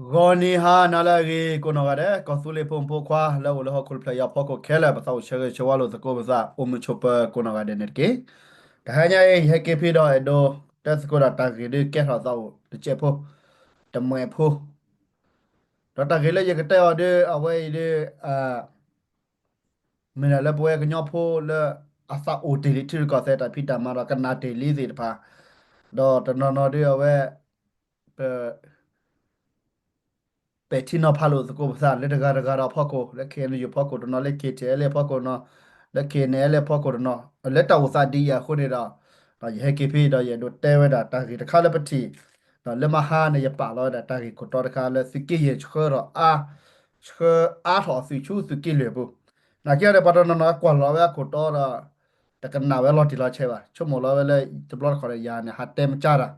ဂီၤနံၤဟါနၤလၢအဂ့ၤ ကိးနီၢ်ဂၤဒဲး ကီၢ်သူလ့ၤဖိမုၣ်ဖိခွါ လၢအိၣ်လၢဟီၣ်ခိၣ်တဖျၢၣ်အံၤအဖီခိၣ်ခဲလၢာ် ပသးအိၣ်ဆၢဂ့ၤဆၢဝါလိာ်သကိးပသး အိၣ်မုာ်ဆိးပၢၤကိးနီၢ်ဂၤဒဲးန့ၣ်တက့ၢ်. တဟါညါအံၤ ယဟဲက့ၤဖဲဒီးအဲၣ်ဒိး တဲသကိးဒီးတၢ်ဂ့ၢ်ဒုးကဲထီၣ်သးအိၣ်တစဲးဖိ တမှဲးဖိ ဒီးတၢ်ဂ့ၢ်လၢယကတဲအီၤဒုး အဝဲအံၤဒုး မ့ၢ်ဒၣ်လၢပဝဲကညီဖိလၢအသးအိၣ်တ့ၢ်လံ ထံရူၢ်ကီၢ်သဲးတၢ်ဖံးတၢ်မၤဒီးကနၣ်တ့ၢ်လံသ့ၣ်တဖၣ်, ဒီးတနီၤနီၤဒုးအဝဲ ပ ပဲာ်ထံနီၤဖးလိာ်သကိးပသး လၢတဂၤတဂၤဒီးအဖီခိၣ် လၢ K N U အဖီခိၣ်တနီၤ လၢ K T L A အဖီခိၣ်တနီၤ လၢ K N L A အဖီခိၣ်တနီၤ လၢတၢ်အိၣ်သးဒ်အံၤအဃိန့ၣ်ဒီး ယဟဲက့ၤဖဲဒီးယအဲၣ်ဒိးတဲဝဲဒၣ်တၢ်ဂ့ၢ်တခါလၢပထံၣ် ဒီးလၢမဟါန့ၣ် ယပာ်လီၤဝဲဒၣ်တၢ်ဂ့ၢ်ခိၣ်တီတခါလၢသုးက့ယဲၢ်ဆှၢထီၣ်အါ ဆှၢအါထီၣ်အသုးဆူသုးက့လွံၢ်အပူၤ, နာ်က့ဒီးပှၤတနီၤနီၤကွၢ်လီၤဝဲအခိၣ်တီဒီး တကနၣ်ဝဲလီၤတံၢ်လီၤဆဲးဘၣ် ဆိကမိၣ်လီၤဝဲလၢတဘျီတခီၣ်န့ၣ် ယၤန့ၣ် ဟးတဲမကၢ်တၢ်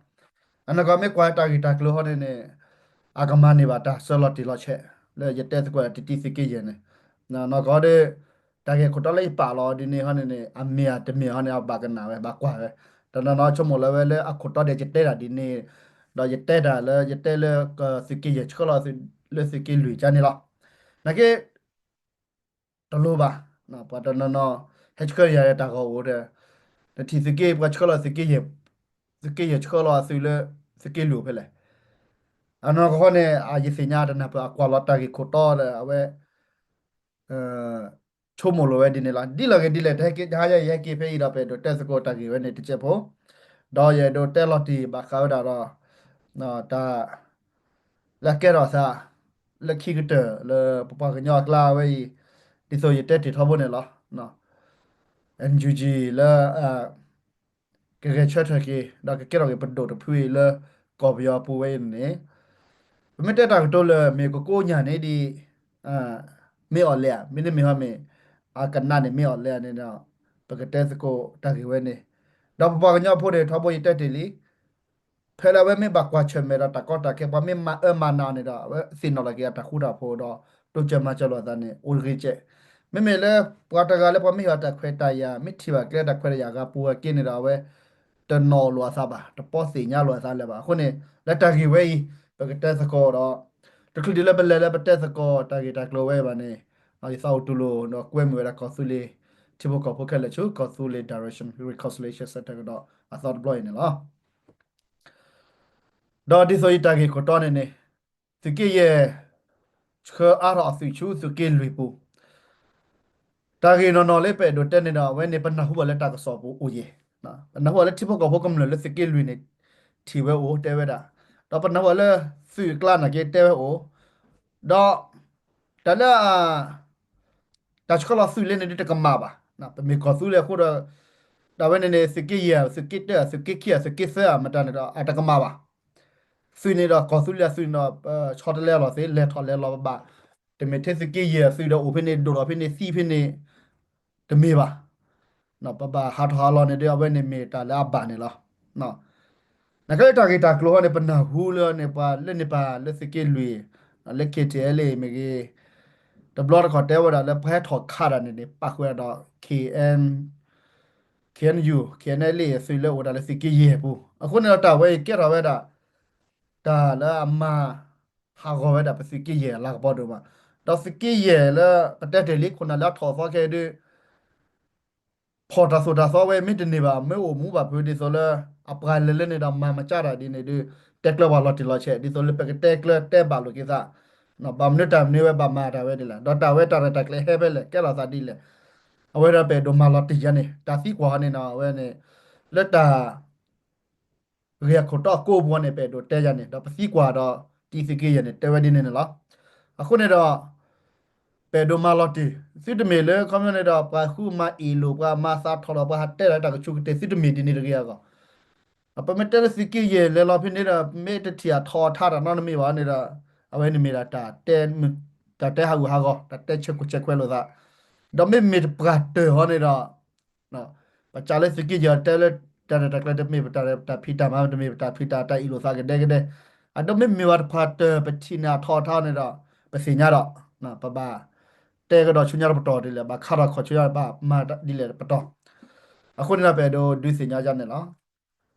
အနီၢ်ကီၢ်မ့ၢ်ကွၢ်တၢ်ဂ့ၢ်တၢ်ကျိၤဟီန့ၣ်န့ၣ် အကမၤန့ၢ်ဘၣ်တၢ်ဆၢလီၤတံၢ်လီၤဆဲး လၢယတဲသကိးတံၢ်တံၢ်သုးက့ယဲၢ်န့ၣ်, နီၢ်ကီၢ်ဒီး တၢ်ဂ့ၢ်ခိၣ်တီလၢယပာ်လီၤဒ်န့ၣ်ဟီန့ၣ်န့ၣ် အမ့ၢ်ဧါတမ့ၢ်ဟီန့ၣ် အဘၣ်ကနၣ်ဝဲ ဘၣ်ကွၢ်ဝဲ, တနီၤနီၤဆိကမိၣ်လီၤဝဲလၢအခိၣ်တီဒီးယတဲတၢ်ဒ်န့ၣ်, ဒီးယတဲတၢ်လၢယတဲလၢသုးက့ယဲၢ်ဆှၢလီၤသုးလၢသုးက့လွံၢ်ကန့ၣ်လီၤ, နာ်က့ တလိၣ်ဘၣ်, ပှၤတနီၤနီၤ ဟဲဆှၢယၤတၢ်ဂီၤအိၣ်ဒီး နထံၣ်သုးက့ ပှၤဆှၢလီၤသုးက့ယဲၢ်, သုးက့ယဲၢ်ဆှၢလီၤအသုးလၢ သုးက့လွံၢ်ဖဲလဲၣ်, အနီၢ်ကီၢ်န့ၣ် အယသ့ၣ်ညါတနၢ်ပၢၢ်အကွၢ်လီၤတၢ်ဂ့ၢ်ခိၣ်တီဒီးအဝဲ ဆိကမိၣ်လီၤဝဲဒ်န့ၣ်လီၤ. ဒ်လဲၣ်ဂ့ၤဒ်လဲၣ် တဟါညါအံၤယဟဲက့ၤဖဲအံၤဒီး ပအဲၣ်ဒိးတဲသကိးတၢ်ဂ့ၢ်ဝဲန့ၣ်တစဲးဖိ, ဒီးယအဲၣ်ဒိးတဲလီၤတံၢ်ဘၣ်ဃးဝဲဒၣ်ဒီး တၢ် လၢအကဲထီၣ်သး လၢခံကတၢၢ်လၢပပှၤကညီအကျါဝဲအံၤ, ဒ်သိးယတဲတ့ၢ်ထီဘိန့ၣ်လီၤ. N U G လၢ ကဂဲၤဆၢထၢၣ်က့ၤ ဒီးကကဲထီၣ်က့ၤပဒိၣ်တဖုအံၤလၢကီၢ်ပယီၤအပူၤဝဲအံၤန့ၣ်, ပမ့ၢ်တဲတၢ်ကတိၤလၢမ့ၢ်ကကိးညၣ်န့ၣ်ဒ် မ့ၢ်အီၤလဲၣ်ဧါ, မ့တမ့ၢ်ဟီမ့ၢ် အကနၣ်န့ၣ်မ့ၢ်အီၤလဲၣ်န့ၣ်ဒီး ပကတဲသကိးတၢ်ဂ့ၢ်ဝဲန့ၣ်, ဒီးပပှၤကညီဖိန့ၣ် ထီဘိယတဲတ့ၢ်လံ ဖဲလၢအဝဲမ့ၢ်ဘၣ်ကွၢ်ဆၢၣ်မဲာ်ဒီးတၢ်ကီတၢ်ခဲ ပှၤမ့ၢ်မၤအၢမၤနးအီၤန့ၣ်ဒီး အဝဲသ့ၣ်နီၣ်လီၤက့ၤအတၢ်ဃူတၢ်ဖိးဒီး တိစၢၤမၤစၢၤလိာ်အသးန့ၣ် အိၣ်တဂ့ၤကဲး. မ့မ့ၢ်လၢပှၤတဂၤလၢပှၤမ့ၢ်ဟ့ၣ်အီၤတၢ်ခွဲးတၢ်ယာ် မ့ၢ်ထံၣ်ဘၣ်ကျဲတၢ်ခွဲးတၢ်ယာ်အဂၤပူၤဝဲက့န့ၣ်ဒီး အဝဲတနီၣ်လိာ်အသးဘၣ်, တပီၢ်သ့ၣ်ညါလိာ်အသးလၢၤဘၣ်. အဃိန့ၣ် လၢတၢ်ဂ့ၢ်ဝဲအံၤ ပကတဲသကိးဒီး တချုးဒံးလၢပလဲၤလၢပတဲသကိးတၢ်ဂ့ၢ်တၢ်ကျိၤဝဲအံၤဘၣ်န့ၣ် ယသးအိၣ်တူၢ်လိာ်ဒီးကွဲမုာ်ဝဲဒၣ်ကီၢ်သူလ့ၤ ထံဖိကီၢ်ဖိခဲလၢာ်ဆူ ကီၢ်သူလ့ၤ Direction Reconciliation Centre ကဒီးအသီတဘျီအံၤန့ၣ်လီၤ. ဒီးဒ်သိးယတၢ်ဂ့ၢ်ခိၣ်တီန့ၣ်န့ၣ် သုးက့ယဲၢ် ဆှၢအါထီၣ်အသုးဆူသုးက့လွံၢ်ပူၤ, တၢ်ဂ့ၢ်နီၢ်နီၢ်လၢပအဲၣ်ဒိးတဲန့ၣ်ဒီး အဝဲန့ၣ်ပနၢ်ဟူဘၣ်လၢတၢ်ကစီၣ်ပူၤအိၣ်ယဲၢ်, ပနၢ်ဟူဘၣ်လၢထံဖိကီၢ်ဖိကမျၢၢ်လၢသုးက့လွံၢ်န့ၣ် ထံၣ်ဝဲအိၣ်တဲဝဲဒၣ်, ဒီးပနၢ်ဟူဘၣ်လၢသုးအကျါနာ်က့တဲဝဲအိၣ်, ဒီး တၢ်လၢ တၢ်ဆှၢလီၤသုးလဲန့ၣ်ဒုးတကမၣ်ဘၣ်, ပမ့ၢ်ကီၢ်သူလ့ၤအဃိဒီး တၢ်ဝဲန့ၣ်န့ၣ် သုးက့ယဲၢ် သုးက့တၢ သုးက့ခံ သုးက့သၢ မတၤန့ၣ်ဒီး အတကမၣ်ဘၣ်. သုးန့ၣ်ဒီး ကီၢ်သူလ့ၤအသုးန့ၣ်ဒီး ပဆီတလဲလီၤသ့ လဲၤထီၣ်လဲၤလီၤပဘၣ်, တမ့ၢ်ထဲသုးက့ယဲၢ်အသုးဒီးအိၣ်ဖဲန့ၣ် ဒိၣ်ထီၣ်ဖဲန့ၣ် သံဖဲန့ၣ် တမ့ၢ်ဘၣ်. ပဘၣ်ဟးထီၣ်ဟးလီၤန့ၣ်ဒီး အဝဲန့ၣ်မ့ၢ်တၢ်လၢအဘၣ်န့ၣ်လီၤ. နာ်က့လၢတၢ်ဂ့ၢ်တၢ်ကျိၤဟီန့ၣ် ပနၢ်ဟူလၢန့ၣ် ပှၤလၢန့ၣ်ပှၤလၢသုးက့လွံၢ် လၢ K T L A မ့ၢ်ဂ့ၤ, တဘျီတခီၣ်တဲဝဲဒၣ်လၢပှၤဟဲထီၣ်ခးတၢ်န့ၣ်န့ၣ် ပာ်ဃုာ်ဝဲဒၣ်ဒီး K N K N U K N L A အသုးလၢအိၣ်ဝဲဒၣ်လၢသုးက့ယဲၢ်အပူၤ, အဃိန့ၣ်ဒီးတၢ်ဝဲအံၤကဲထီၣ်ဝဲဒၣ် တၢ်လၢအမၤဟးဂီၤဝဲဒၣ်ပသုးက့ယဲၢ်အလၤကပီၤဒိၣ်မး, ဒီးသုးက့ယဲၢ်လၢပတဲတ့ၢ်လံ ခိၣ်နၢ်လၢအထီၣ်အသီခဲအံၤဒုး ဖီၣ်တၢ်သိၣ်တၢ်သီဝဲမ့ၢ်တန့ၢ်ဘၣ် မ့ၢ်အိၣ်မူဘၣ်ဖုးဒ်သိးလၢ အပှၤလဲၤလၢန့ၣ်ဒီးမၤမကၢ်တၢ်ဒ်န့ၣ်ဒုး တဲကျၢၤပှၤလီၤတံၢ်လီၤဆဲး ဒ်သိးလၢပကတဲကျၢၤတဲဘၣ်လိာ်က့ၤသး, ဘၣ်မနုၤတၢ်မနုၤဝဲဘၣ်မၤတၢ်ဝဲဒ်လဲၣ် ဒီးတၢ်ဝဲတၢ်ရဲၣ်တၢ်ကျဲၤဟဲဖဲလဲၣ် ကဲထီၣ်သးဒ်လဲၣ်, အဝဲဒၣ်ပအဲၣ်ဒိးမၤလီၤတံၢ်ယါန့ၣ် တၢ်သံကွၢ်ဟီန့ၣ်နီၤ အဝဲန့ၣ် လၢတၢ် ဂ့ၢ်အခိၣ်တီအကိးပူၤန့ၣ် ပအဲၣ်ဒိးတဲယါန့ၣ် ဒီးပသံကွၢ်ဒီး တံသုးက့ယဲၢ်န့ၣ် တဲဝဲဒ်န့ၣ်န့ၣ်လီၤ. အဃိန့ၣ်ဒီး ပအဲၣ်ဒိးမၤလီၤတံၢ် သုတမ့ၢ်လၢခီပညီန့ၣ်ဒီး ပှၤဃုမၤအ့ၣ်လိာ် ပှၤမၤသးထီၣ်လိာ် ပှၤဟးတဲလီၤတၢ်ကဆူးကတ့ၢ် သုတမ့ၢ်ဒ်န့ၣ်တဂ့ၤအဂီၢ်, ပမ့ၢ်တဲလၢသုးက့ယဲၢ်လဲၤလီၤဖဲန့ၣ်ဒီး မ့ၢ်တထံၣ်အထီအထါတၢ်နီတမံၤဘၣ်န့ၣ်ဒီး အဝဲန့ၣ်မ့ၢ်ဒၣ် တၢ်တဲဟးဂူာ်ဟးဂီၤ တၢ်တဲဆဲးကိးဆဲးခွဲးလိာ်သး, ဒီးမ့မ့ၢ်တပှၢ်တၢၢ်ဟီန့ၣ်ဒီး ပစးလၢသုးက့ယဲၢ်တဲလၢ တၢ်ရဲၣ်တၢ်ကျဲၤတမ့ၢ်ပတၢ်ဖံးတၢ်မၤ တမ့ၢ်ပတၢ်ဖံးတၢ်အ့ၣ်လိာ်သးကဒဲကဒဲ, အဒိမ့မ့ၢ်ဝဲတပှၢ်တၢၢ် ပထံၣ်န့ၢ်အထီအထါန့ၣ်ဒီး ပသ့ၣ်ညါဒီး ပဘၣ်တဲကဒီးဆူညါတပတီၢ်ဒ်လဲၣ် ဘၣ်ခါထီၣ်ခီၣ်ဆူညါဘၣ်မၤဒ်လဲၣ်တပတီၢ်, အဃိန့ၣ်ဒီးပအဲၣ်ဒိးဒုးသ့ၣ်ညါယါန့ၣ်လီၤ.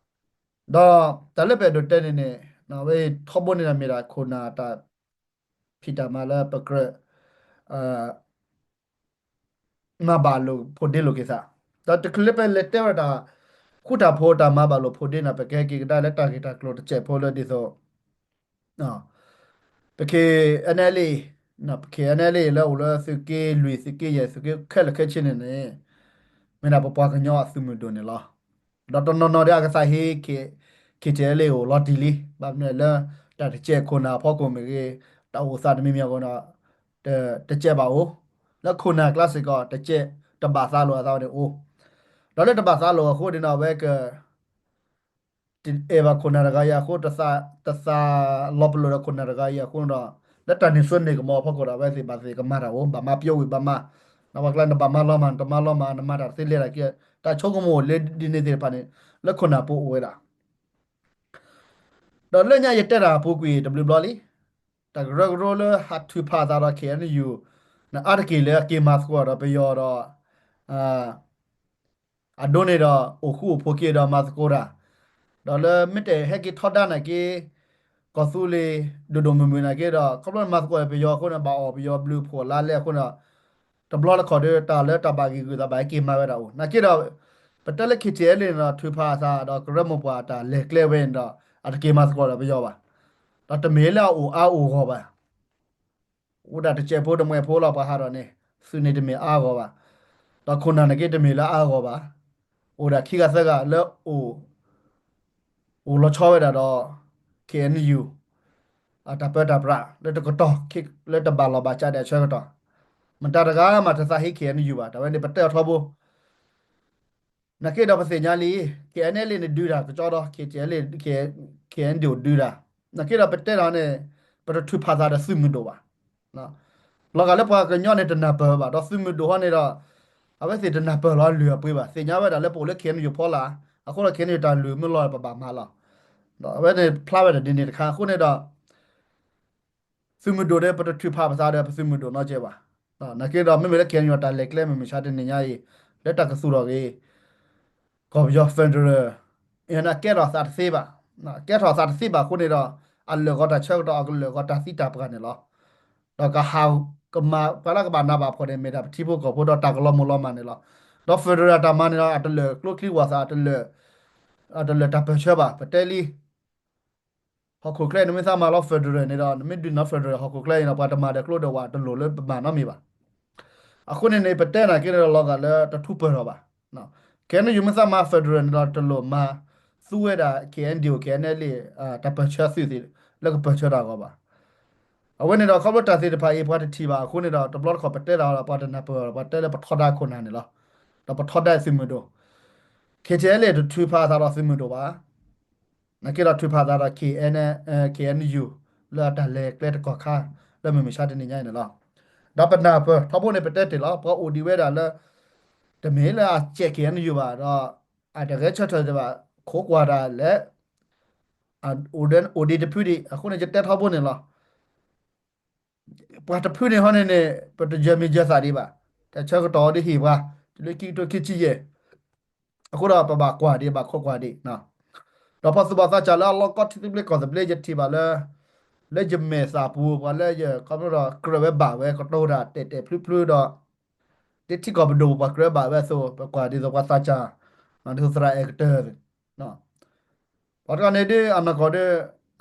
ဒီးတၢ်လၢပအဲၣ်ဒိးတဲန့ၣ်န့ၣ် ဝဲထီဘိန့ၣ်ဒီးမ့ၢ်ဒၣ်ခိၣ်နၢ်တၢ် ဖံးတၢ်မၤလၢပကြၢး မၤဘၣ်လိာ်ဖိးဒ့လိာ်က့ၤသး, ဒီးတချုးလၢပလဲၤတဲဝဲဒၣ် ဃူတၢ်ဖိးတၢ်မၤဘၣ်လိာ်ဖိးဒ့ န့ၣ် ပကဟဲက့ၤကဒါလၢတၢ်ဂ့ၢ်တၢ်ကျိၤတစဲးဖိလၢဒ်သိး ပ K N L A, ပ K N L A လၢအိၣ်လၢသုးက့လွံၢ် သုးက့ယဲၢ် သုးက့ခဲလၢာ်ခဲဆ့န့ၣ်န့ၣ် မ့ၢ်ဒၣ်ပပှၤကညီအသုးမုၢ်ဒိၣ်န့ၣ်လီၤ. ဒီးတနီၤနီၤဒီးအကသးဟ့ K K T L A အိၣ်လီၤတံၢ်လံ, ဘၣ်မနုၤလၢ တၢ်တစဲးခိၣ်နၢ်အဖီခိၣ်မ့ၢ်ဂ့ၤ, တၢ်အိၣ်သးတမံၤမံၤအဂီၢ်ဒီး တစဲးဘၣ်အိၣ်, လၢခိၣ်နၢ်ကျါစ့ၢ်ကီး တစဲးတဘၣ်သးလိာ်အသးန့ၣ်အိၣ်, ဒီးလၢတဘၣ်သးလိာ်အဃိန့ၣ်ဒီး အဝဲက အဲၣ်ဘၣ်ခိၣ်နၢ်တဂၤအံၤအဃိ, တသးလီၤပလိာ်ဒီးခိၣ်နၢ်တဂၤအံၤအဃိန့ၣ်ဒီး လၢတၢ်န့ၢ်စိန့ၢ်ကမီၤအဖီခိၣ်ဒီး အဝဲသ့ၣ်ဘၣ်သ့ၣ်ကမၤတၢ်အိၣ်, ဘၣ်မၤပျီဝံၤဘၣ်မၤ, နပှၤကျါနဘၣ်မၤလီၤမၢ် နတမၤလီၤမၢ် နမၤတၢ်တသ့လဲၤတၢ်က့, တၢ်ဆိကမိၣ်လၢဒ်န့ၣ်သ့ၣ်တဖၣ်န့ၣ် လၢခိၣ်နၢ်ပူၤအိၣ်ဝဲဒၣ် ဒီးလၢညါယတဲတၢ်အပူၤကွံာ်တဘျုးဘျီလံ, တၢ်ကရၢကရိလၢဟးထုးဖးအသးဒီး K N U န့ၣ် အါတက့ၢ်လၢအက့ၤမၤသကိးဒီးပယီၤဒီး အဒိန့ၣ်ဒီး အိၣ်ဃူအိၣ်ဖိးက့ၤဒီးမၤသကိးတၢ်, ဒီးလၢမ့ၢ်တဟဲက့ၤထီဒါနာ်က့ ကီၢ်သူလ့ၤ ဒိၣ်ဒိၣ်မုၢ်မုၢ်နာ်က့ဒီး ခီဖျိမၤသကိးဒီးပယီၤအဃိန့ၣ် ဘၣ်အီၣ်ပယီၤဘျုးဖှိၣ်လါလဲအဃိန့ၣ်ဒီး တဘျီတခီၣ်ဒီး တၢ်လၢတၢ်ဘၣ်ဂံၢ်ဂုာ်သးဘၣ်ဟဲက့ၤမၤဝဲဒၣ်အိၣ်, နာ်က့ဒီး ပတဲလၢ K T L A န့ၣ်ဒီး ထုးဖးအသးဒီးကရၢမိၢ်ပှၢ်တၢ်လဲၤကျဲဝဲန့ၣ်ဒီး အတက့ၤမၤသကိးဒီးပယီၤဘၣ်, ဒီးတမ့ၢ်လၢအအိၣ်အါအိၣ်ဂီၢ်ဘၣ် အိၣ်ဒၣ်တစဲးဖိတမှဲးဖိလီၤ ပှၤဟးထီၣ်န့ၣ်, သုးန့ၣ်တမ့ၢ်အါဂီၢ်ဘၣ်, ဒီးခိၣ်နၢ်န့ၣ်က့တမ့ၢ်လၢအါဂီၢ်ဘၣ်, အိၣ်ဒၣ်ခံဂၤသၢဂၤလၢ အိၣ်လီၤဆီဝဲဒၣ်ဒီး K N U အတၢ်ပၢတၢ်ပြးလၢတကတီၢ် လၢတဘၣ်လီၢ်ဘၣ်စးဒံးအဆၢကတီၢ်, မတၤတဂၤမးတသးဟ့ K N U ဘၣ်, တၢ်ဝဲန့ၣ် ပတဲအီၤထီဘိ နာ်က့ဒီးပသ့ၣ်ညါလံ, K N L A န့ၣ်ဒုးတၢ်ကစီဒီး K T L A K N D O ဒုးတၢ်, နာ်က့ဒီးပတဲတၢ်န့ၣ် ပတထုးဖးသးဒီးသုးမုၢ်ဒိၣ်ဘၣ်, လီၤဂာ်လၢပှၤကညီန့ၣ်တနၢ်ပၢၢ်ဘၣ်, ဒီးသုးမုၢ်ဒိၣ်ဟီန့ၣ်ဒီး အဝဲသ့ၣ်တနၢ်ပၢၢ်လီၤအလုၢ်အပှ့ၤဘၣ်, သ့ၣ်ညါဝဲဒၣ်လၢပအိၣ်လၢ K N U ဖီလာ်, အဃိဒီး K N U တၢ်လုၢ်မုာ်လီၤပဘၣ်မၤလီၤ, ဒီးအဝဲန့ၣ်ဖျါဝဲဒၣ်ဒ်န့ၣ်တခါအဃိန့ၣ်ဒီး သုးမုၢ်ဒိၣ်န့ၣ် ပတထုးဖးပသးဒီးပသုးမုၢ်ဒိၣ်နီတစဲးဘၣ်, နာ်က့ဒီးမ့မ့ၢ်လၢ K N U တၢ်လဲၤကျဲမုၢ်မဆါတနံၤညါအံၤ လၢတၢ်ကသူၣ်ထီၣ်က့ၤ ကီၢ်ပယီၤ federal အကဲထီၣ်သးတသ့ဘၣ်, ကဲထီၣ်သးတသ့ဘၣ်အဃိန့ၣ်ဒီး အလၢာ်ဂီၤတၢ်ဆၢကတီၢ် အကလၢာ်ဂီၤတၢ်သံတၢ်ပှၢ်န့ၣ်လီၤ, ဒီးကဟးကမၤပှၤလၢကဘၣ်နးဘၣ်ဖှီၣ်န့ၣ် မ့ၢ်ဒၣ်ပထံဖိကီၢ်ဖိဒီးတၢ်ကလီၤမုၢ်လီၤမၢ်န့ၣ်လီၤ, ဒီး federal တၢ်မၤန့ၣ်ဒီး အတလၢာ်ကျိချံဝၣ်သၣ် အတလၢာ်တၢ်ပၢၢ်ဆၢဘၣ်, ပတဲလံ ဟီၣ်ခိၣ်ချၢ နမ့ၢ်သးမၤလီၤ federal န့ၣ်ဒီး နမ့ၢ်ဒုးနီၢ် federal ဟီၣ်ခိၣ်ချၢန့ၣ်ဒီး ပှၤတမၤဒီးကျိဒီးဝၣ်တလိၣ်လၢပမၤနီတမံၤဘၣ်, အဃိန့ၣ်န့ၣ် ပတဲနာ်က့န့ၣ်ဒီးလီၤဂာ်လၢတထူးပၢၢ်ထီၣ်ဘၣ်, ခဲန့ၣ် ယမ့ၢ်သးမၤ federal န့ၣ်ဒီး တလိၣ်မၤသူဝဲဒၣ် K N D O K N L A တၢ်ပၢၢ်ဆၢသုးသ့ၣ် လၢကပၢၢ်ဆၢတၢ်အဂီၢ်ဘၣ်, အဝဲန့ၣ်ဒီး ခီဖျိတၢ်သ့ၣ်တဖၣ်အံၤ ပှၤတထံၣ်ဘၣ်အဃိန့ၣ်ဒီး တဘျီတခီၣ်ပတဲတၢ်ဒီး ပှၤတနၢ်ပၢၢ် ပှၤတဲလၢပထီဒါခိၣ်နၢ်န့ၣ်လီၤ, ဒီးပထီဒါသုးမုၢ်ဒိၣ်, K T L A တထုးဖးအသးဒီးသုးမုၢ်ဒိၣ်ဘၣ် နာ်က့ဒီးထုးဖးသးဒီး K N, K N U လၢအတၢ်လဲၤကျဲတကီၢ်ခါ လၢမုၢ်မဆါတနံၤညါအံၤန့ၣ်လီၤ, ဒီးပနၢ်ပၢၢ်ထီဘိန့ၣ် ပတဲတ့ၢ်လီၤ ပှၤအိၣ်ဒံးဝဲဒၣ်လၢ တမ့ၢ်လၢအစဲး K N U ဘၣ်ဒီး အတဂဲၤဆၢထၢၣ်ဒံးဘၣ် ခိးကွၢ်တၢ်လဲၣ်, အိၣ်ဒံးတဖုဒံး အဃိန့ၣ် ယတဲထီဘိန့ၣ်လီၤ ပှၤတဖုန့ၣ်ဟီန့ၣ်န့ၣ် ပတယၢၤမံၤယၢၤသၣ်ဒံးဘၣ်, တၢ်ဆၢကတီၢ်ဒ်ဟ့ၣ်ပှၤ တုၤလၢခံကထိခံဆံယဲၢ်, အဃိဒီးပဘၣ်ကွၢ်ဒံး ဘၣ်ခိးကွၢ်ဒံး, ဒီးပှၤသူၣ်ဘီၣ်သးစၢ်လၢအလီၢ်ကီထံသဘျ့ကီၢ်သဘျ့ ယထံၣ်ဘၣ်လၢ လၢယမဲာ်သၣ်ပူၤ ပှၤလၢယခီဖျိဒီးကြၢးဝဲဘၣ်ဝဲကတိၤတၢ်တဲာ်တဲာ်ဖျုဖျုဒီး ဒ်ထံကီၢ်ပဒိၣ်ပပှၤကြၢးဘၣ်ဝဲအသိး ပကွၢ်ဒ်သိးပှၤသးစၢ် ဒ်သိးသရၣ်အဲၣ်ကတၢၢ် ပှၤတဂၤန့ၣ်ဒ်အနီၢ်ကီၢ်ဒီး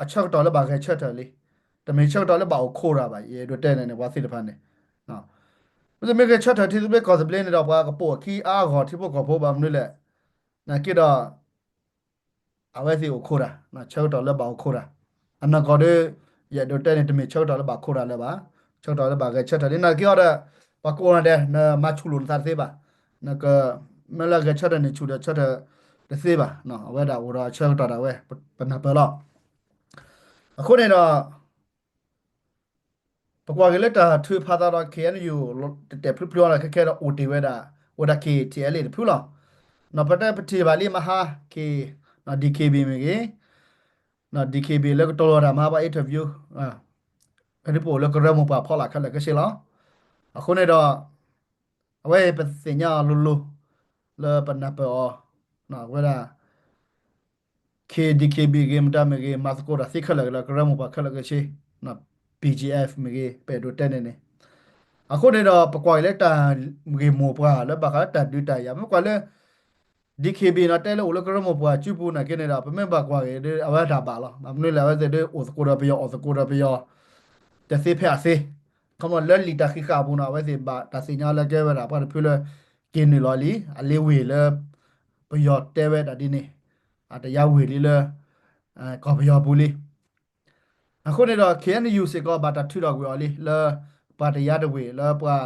အဆၢကတီၢ်လၢဘၣ်ဂဲၤဆၢထၢၣ်လံ, တမ့ၢ်ဆၢကတီၢ်လၢဘၣ်အိၣ်ခိးတၢ်ဘၣ်, ယအဲၣ်ဒိးတဲန့ၣ်န့ၣ် ပှၤသ့ၣ်တဖၣ်န့ၣ် မ့တမ့ၢ်ဂဲၤဆၢထၢၣ်ထံသဘျ့ကီၢ်သဘျ့န့ၣ်ဒီး ပှၤကပိာ်အခံအါအါဂီၢ်ထံဖိကီၢ်ဖိဘၣ်မနုၤလဲၣ်, နာ်က့ဒီး အဝဲသ့ၣ်အိၣ်ခိးတၢ်, ဆၢကတီၢ်လၢဘၣ်အိၣ်ခိးတၢ်, အနီၢ်ကီၢ်ဒီး ယအဲၣ်ဒိးတဲန့ၣ် တမ့ၢ်ဆၢကတီၢ်လၢဘၣ်ခိးတၢ်လၢၤဘၣ်, ဆၢကတီၢ်လၢဘၣ်ဂဲၤဆၢထၢၣ်လံ, နာ်က့အီၤဒီး ပှၤကိးဂၤဒဲး နမၤဆူၣ်လိာ်နသးတသ့ဘၣ်, နက မ့ၢ်လၢဂဲၤဆၢထၢၣ်န့ၣ် ဆူၣ်ဒီးဆၢထၢၣ်တသ့ဘၣ်, အဝဲဒၣ်အိၣ်ဒီးဆၢကတီၢ်ဒၣ်ဝဲ ပနၢ်ပၢၢ်လီၤ. အဃိန့ၣ်ဒီး ပကွၢ်က့ၤလၢတၢ်ထုးဖးသးဒီး K N U တဲာ်တဲာ်ဖျုဖျုအီၤဒီး ခဲခဲဒီးအိၣ်တ့ၢ်ဝဲဒၣ် ဝဲဒၣ် K T L A တဖုလီၤ. ပတဲပထံၣ်ဘၣ်လံမဟါ K, D K B မ့ၢ်ဂ့ၤ, D K B လၢကတိၤလီၤတၢ်မဟါပှၤ interview ဖဲဒ်ပအိၣ်လၢကရၢမိၢ်ပှၢ်ဖီလာ်ခဲလၢာ်ခဲဆ့လီၤ. အဃိန့ၣ်ဒီး အဝဲအံၤပသ့ၣ်ညါအီၤလိၤလိၤ လၢပနၢ်ပၢၢ်အီၤ ဝဲဒၣ် K D K B ဂ့ၤ မတၤမ့ၢ်ဂ့ၤ မၤသကိးတၢ်သ့ခဲလၢာ်လၢကရၢမိၢ်ပှၢ်ခဲလၢာ်ခဲဆ့ BGF မ့ၢ်ဂ့ၤ ပအဲၣ်ဒိးတဲန့ၣ်န့ၣ်. အဃိန့ၣ်ဒီး ပကွၢ်က့ၤလၢတၢ်ဂ့ၢ်မိၢ်ပှၢ်လၢဘၣ်ဃးလၢတၢ်ဒုးတၢ်ယၤ မ့ၢ်ကွၢ်လၢ DKBA နီၤ တဲလၢအိၣ်လၢကရၢမိၢ်ပှၢ်စုပူၤနာ်က့န့ၣ်ဒီး ပမ့ၢ်ဘၣ်ကွၢ်က့ၤဒီး အဝဲတၢ်ဘၣ်လီၤ. ဘၣ်မနုၤလဲၣ် အဝဲသ့ၣ်ဒ်အိၣ်သကိးဒီးပယီၤ အီၣ်သကိးဒီးပယီၤ တသ့ဖဲအသ့ ခီမီလၢလံာ်တၢ်ဃံးဃာ်အပူၤန့ၣ် အဝဲသ့ၣ်ဘၣ်တၢ်သ့ၣ်ညါလၢကဲဝဲဒၣ်ပှၤတဖုလၢ က့ၤနုာ်လီၤလံ အလ့ဝ့ၢ်လၢ ပယီၤတဲဝဲဒၣ်ဒ်န့ၣ် အတယါဝ့ၢ်လံလၢ ကီၢ်ပယီၤပူၤလံ. အဃိန့ၣ်ဒီး KNU စ့ၢ်ကီးဘၣ်တၢ်ထုးထီၣ်ကွံာ်အီၤလံ လၢ ပှၤတယါတဝ့ၢ်လၢပှၤ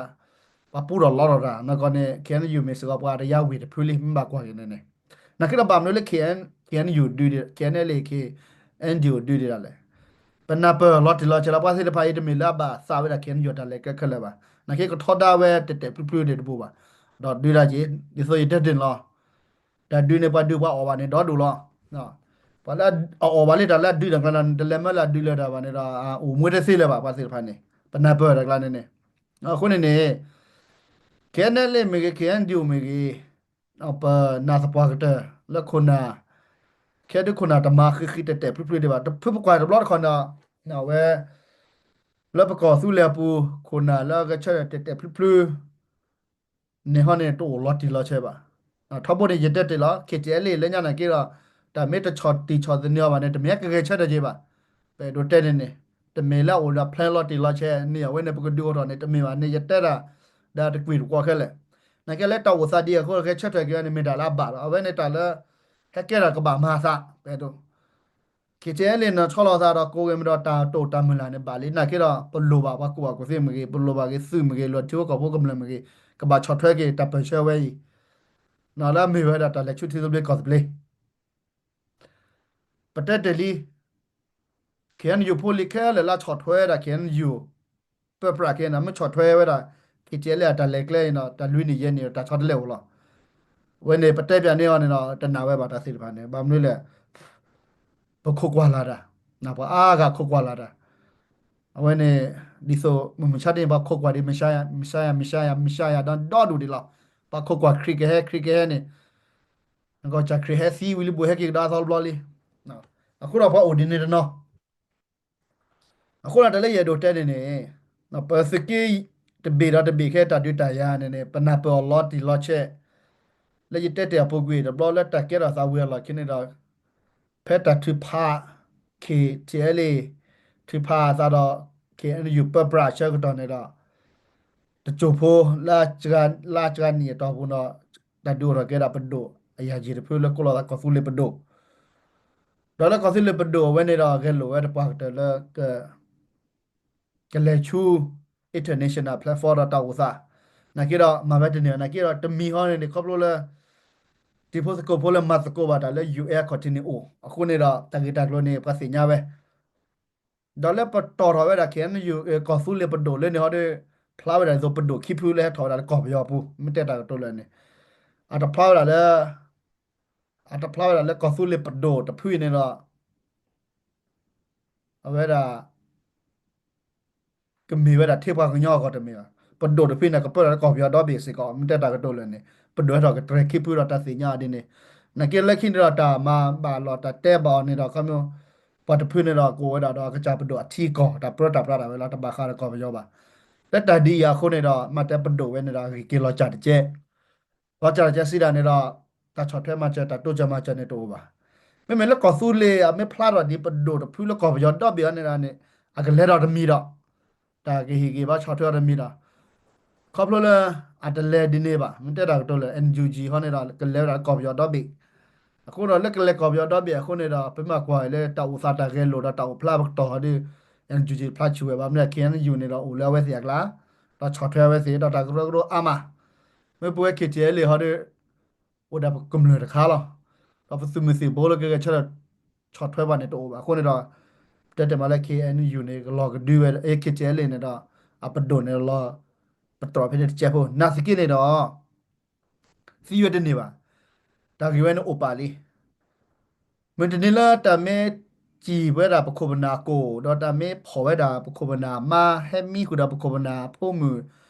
ပှၤပူထီၣ်လီထီၣ်တၢ် နီၢ်ကီၢ်န့ၣ် KNU မ့ၢ်စ့ၢ်ကီးပှၤတယါဝ့ၢ်တဖုလံ မ့ၢ်ဘၣ်ကွၢ်က့ၤန့ၣ်န့ၣ်. နာ်က့ဒီးဘၣ်မနုၤလၢ KNU ဒုးဒံး KNLA KNDO ဒုးဒံးဒၣ်လဲာ်. ပနၢ်ပၢၢ်လီၤတံၢ်လီၤဆဲးလီၤ ပှၤသ့ၣ်တဖၣ်အံၤတမ့ၢ်လၢအဘၣ်သးဝဲဒၣ် KNU တၢ်လဲၤကျဲခဲလၢာ်ဘၣ်. နာ်က့ကထီဒါဝဲတဲာ်တဲာ်ဖျုးဖျုးဒံးတဘိဘၣ်. ဒီးဒုးဒၣ်က့ၤ ဒ်သိးယတဲတ့ၢ်န့ၣ်လီၤ. တၢ်ဒုးန့ၣ် ပှၤဒုးပှၤအီၣ်ဘၣ်န့ၣ် ဒီဒူၣ်လီၤ. ပှၤလၢအအီၣ်ဘၣ်လံတၢ်လၢအဒုးတၢ်ကျါန့ၣ် နတလဲၤမၢလၢအဒုးလၢတၢ်ဘၣ်န့ၣ်ဒီး အိၣ်မူတသ့လၢၤဘၣ် ပှၤသ့ၣ်တဖၣ်န့ၣ် ပနၢ်ပၢၢ်တၢ်ကျါန့ၣ်န့ၣ်. အဃိန့ၣ်န့ၣ် KNLA မ့ၢ်ဂ့ၤ KNDO မ့ၢ်ဂ့ၤ ပနာ်သပှၢ်ကတၢၢ်လၢခိၣ်နၢ် ခဲဒုးခိၣ်နၢ်တမၤဃံးဃံးတဲာ်တဲာ်ဖျုးဖျုးဒံးဘၣ် တဖုပကွၢ်တဘျီတခီၣ်န့ၣ် အဝဲ လၢပကီၢ်သူလ့ၤအပူၤ ခိၣ်နၢ်လၢအဂဲၤဆၢထၢၣ်တဲာ်တဲာ်ဖျုးဖျုး န့ၣ်ဟီန့ၣ် တအိၣ်လီၤတံၢ်လီၤဆဲးဘၣ်. ထီဘိန့ၣ် ယတဲတ့ၢ်လီၤ KTLA လၢညါနာ်က့ဒီး တၢ်မ့ၢ်တဆီၣ်တံၢ်ဆီၣ်သနံးအီၤဘၣ်န့ၣ် တမ့ၢ်ကဂဲၤဆၢထၢၣ်က့ၤဘၣ်. ပအဲၣ်ဒိးတဲန့ၣ်န့ၣ် တမ့ၢ်လၢအအိၣ်ဒီး plan လီၤတံၢ်လီၤဆဲးန့ၣ် အဝဲန့ၣ် ပကဒုးအိၣ်ထီၣ်န့ၣ် တမ့ၢ်ဘၣ်န့ၣ် ယတဲဒၣ် ဒီးတကွံာ်တကွီၢ်ခဲလၢာ်. နာ်က့လၢတၢ်အိၣ်သးဒ်အဃိ ဂဲၤဆၢထၢၣ်က့ၤဝဲန့ၣ် မ့ၢ်တၢ်လၢအဘၣ်လီၤ. အဝဲန့ၣ်တၢ်လၢ ဟဲကဲထီၣ်ကဘၣ်မၤအသး ပအဲၣ်ဒိး KTLA န့ၣ်ဆီလီၤသးဒီးကိးဂ့ၤမ့ၢ်ဒီးတၢ်တိာ်တၢ်မုၢ်လၢ်န့ၣ် ဘၣ်လံနာ်က့ဒီး ပလိၣ်ဘၣ်ပှၤကူၣ်ဘၣ်ကူၣ်သ့မ့ၢ်ဂ့ၤ ပလိၣ်ဘၣ်က့ၤသုးမ့ၢ်ဂ့ၤ လိၣ်ထံဖိကီၢ်ဖိကမျၢၢ်မ့ၢ်ဂ့ၤ ကဘၣ်ဆီၣ်ထွဲက့ၤတၢ်ပၢၢ်ဆၢဝဲအံၤ လၢအမ့ၢ်ဝဲဒၣ်တၢ်လဲၤဆူထံသဘျ့ကီၢ်သဘျ့ ပတဲတ့ၢ်လံ KNU ဖိလံၤခဲလၢာ်လၢဆီၣ်ထွဲဒၣ် KNU ပၢပြးက့ၤန့ၣ် မ့ၢ်ဆီၣ်ထွဲဝဲဒၣ် KTLA အတၢ်လဲၤကျဲန့ၣ်ဒီး တၢ်လွံၢ်နံၣ်ယဲၢ်နံၣ်ဒီး တၢ်ဆီတလဲအိၣ်လီၤ. ဝဲန့ၣ် ပတဲပၠးန့ၢ်အီၤန့ၣ်ဒီး တနာ်ဝဲဘၣ်တၢ်သ့ၣ်တဖၣ်န့ၣ် ဘၣ်မနုၤလဲၣ် ပခိးကွၢ်လၢ်တၢ် ပှၤအါဂၤခိးကွၢ်လၢ်တၢ် အဝဲန့ၣ် ဒ်သိးမုၢ်မဆါတနံၤ ပှၤခိးကွၢ်ဒ် မဆါယၤ မဆါယၤ မဆါယၤ မဆါယၤဒီဒူၣ်ဒံးလီၤ. ပှၤခိးကွၢ်ခရံာ်ကဟဲ ခရံာ်ကဟဲန့ၣ် နကီၢ်စၢ်ခရံာ်ဟဲသံဝံၤလံ ဘူးဟဲက့ၤကဒါအသီတဘျီလံ. အဃိဒီးပှၤအိၣ်ဒ်န့ၣ်တနီၤ အဃိဒီးတၢ်လၢယအဲၣ်ဒိးတဲန့ၣ်န့ၣ် ပသုးက့တဘ့ၣ်ဒီးတဘ့ၣ်ခဲတၢ်ဒုးတၢ်ယၤန့ၣ်န့ၣ် ပနၢ်ပၢၢ်အီၤလီၤတံၢ်လီၤဆဲး လၢယတဲတ့ၢ်အပူၤကွံာ်တဘျီလၢတၢ်ကဲထီၣ်သးဝံၤအလီၢ်ခံန့ၣ်ဒီး ဖဲတၢ်ထုးဖး KTLA ထုးဖးအသးဒီး KNU ပၢပြးအဆၢကတီၢ်န့ၣ်ဒီး တစိၢ်ဖိ လၢအစှၤနံၣ်အတီၢ်ပူၤဒီး တၢ်ဒုးအိၣ်ထီၣ်က့ၤဒၣ်ပဒိၣ်အယၤယံၤတဖုလၢကိးလီၤသးကီၢ်သူလ့ၤပဒိၣ် ဒီးလၢကီၢ်သူလ့ၤပဒိၣ်အဝဲန့ၣ်ဒီး ဂဲၤလိာ်ဝဲတပှၢ်ကတၢၢ်လၢ ကလဲၤဆူ international platform ဒီးတၢ်အိၣ်သး နာ်က့ဒီးမၤဝဲတန့ၢ် နာ်က့ဒီးတမံၤဟီန့ၣ်န့ၣ် ခီဖျိလၢ တံၤဖိသကိးဖိလၢမၤသကိးဘၣ်တၢ်လၢ UN ခီၣ်ထံးန့ၣ်အိၣ် အဃိန့ၣ်ဒီး တၢ်ဂ့ၢ်တၢ်ကျိၤန့ၣ် ပှၤသ့ၣ်ညါဝဲ ဒီးလၢပတီၢ်ထီၣ်ဝဲဒၣ် KNU ကီၢ်သူလ့ၤပဒိၣ်လၢန့ၣ်ဟီဒီး ဖျါဝဲဒၣ်ဒ်သိးပဒိၣ်ခံဖုလၢဟဲထီၣ်ဝဲဒၣ်လၢကီၢ်ပယီၤအပူၤ မ့ၢ်တဲတၢ်ကတိၤလၢာ်န့ၣ် အတဖျါဝဲဒၣ်လၢ အတဖျါဝဲဒၣ်လၢကီၢ်သူလ့ၤပဒိၣ်တဖုအံၤန့ၣ်ဒီး အဝဲဒၣ် ကမ့ၢ်ဝဲဒၣ်ထဲပှၤကညီအဂီၢ်တမ့ၢ်ဘၣ်. ပဒိၣ်တဖုန့ၣ် ကပၢလီၤလၢကီၢ်ပယီၤဒီဘ့ၣ်စ့ၢ်ကီး မ့ၢ်တဲတၢ်ကတိၤလၢာ်န့ၣ် ပဒိၣ်ဟဲထီၣ်ကတြဲၤခံဖုဒီးတၢ်သ့ၣ်ညါအီၤဒ်န့ၣ် နာ်က့လၢခံန့ၣ်ဒီး တၢ်မၤဘၣ်လီၤတၢ်တဲဘၣ်အီၤန့ၣ်ဒီး ခီဖျိ ပှၤတဖုန့ၣ်ဒီး ကအိၣ်ဝဲဒၣ်ဒီးအကစၢ်ပဒိၣ်အထံအကီၢ် တၢ်ပြၢတၢ်ပြးဒၣ်ဝဲလီၤ တဘၣ်ဃးဒီးကီၢ်ပယီၤဘၣ်. လၢတၢ်ဒ်အံၤအဃိန့ၣ်ဒီး မ့ၢ်တဲပဒိၣ်ဝဲန့ၣ်ဒီး အဂ့ၤက့ၤလီၤစၢ်တကဲ လီၤစၢ်တကဲစံးဒၣ်န့ၣ်ဒီး တၢ်ဆီၣ်ထွဲမၤစၢၤ တၢ်တိစၢၤမၤစၢၤန့ၣ်တအိၣ်ဘၣ်. မ့မ့ၢ်လၢကီၢ်သူလ့ၤ အမ့ၢ်ဖျါထီၣ်ဒ်ပဒိၣ်တဖုလၢကီၢ်ပယီၤဒီဘ့ၣ်အီၤန့ၣ်ဒီးန့ၣ် အကလဲၤဒီးတမံၤဒီး တၢ်ကဟ့ၣ်ဂံၢ်ဘါဆီၣ်ထွဲအီၤတမံၤဒီး ခီဖျိလၢ အတလဲၤဒ်န့ၣ်ဘၣ် မ့ၢ်တဲတၢ်ကတိၤလၢာ် NUG ဟီန့ၣ်ဒီး ကလဲၤဝဲဒၣ်လၢကီၢ်ပယီၤဒီဘ့ၣ် အဃိဒီးလၢကလဲၤကီၢ်ပယီၤဒီဘ့ၣ်အဃိန့ၣ်ဒီး ပမ့ၢ်ကွၢ်လၢတၢ်အိၣ်သးတၢ်ဂဲၤလိာ်ဒီးတၢ်အိၣ်ဖျါပကတီၢ်ဟီဒီး NUG ဖျါဆူၣ်ဝဲဘၣ် မ့ၢ် KNU န့ၣ်ဒီးအိၣ်လၢအဝဲသ့ၣ်အကျါ ဒီးဆီၣ်ထွဲအဝဲသ့ၣ်ဒီးတၢ်ကရၢကရိအါမး မ့ၢ်ပဝဲ KTLA ဟီဒီး အိၣ်ဒၣ်ပကမျၢၢ်တခါလီၤ. ဒီးပသုးမုၢ်သံၣ်ဘိလၢကဂဲၤဆၢထၢၣ်ဆီၣ်ထွဲဘၣ်န့ၣ်တအိၣ်ဘၣ်. အဃိန့ၣ်ဒီး ပတဲတ့ၢ်မးလၢ KNU န့ၣ် ကလီၤကဒုဝဲ KTLA န့ၣ်ဒီး အပဒိၣ်န့ၣ်လီၤ ပတြီၢ်ဖဲန့ၣ်တကဲးဖိ နာ်သက့န့ၣ်ဒီး သံဝဲတန့ၢ်ဘၣ်. တၢ်ဂ့ၢ်ဝဲန့ၣ်အိၣ်ပာ်လံ မုၢ်တနံၤလၢတၢ်မ့ၢ်စံၢ်ဝဲဒၣ်ပခိၣ်ပနၢ်အကိာ် ဒီးတၢ်မ့ၢ်ဖီၣ်ဝဲဒၣ်ပခိၣ်ပနၢ်မါ ဟဲမံဃုာ်ဒီးပခိၣ်ပနၢ်အဖိမုၣ်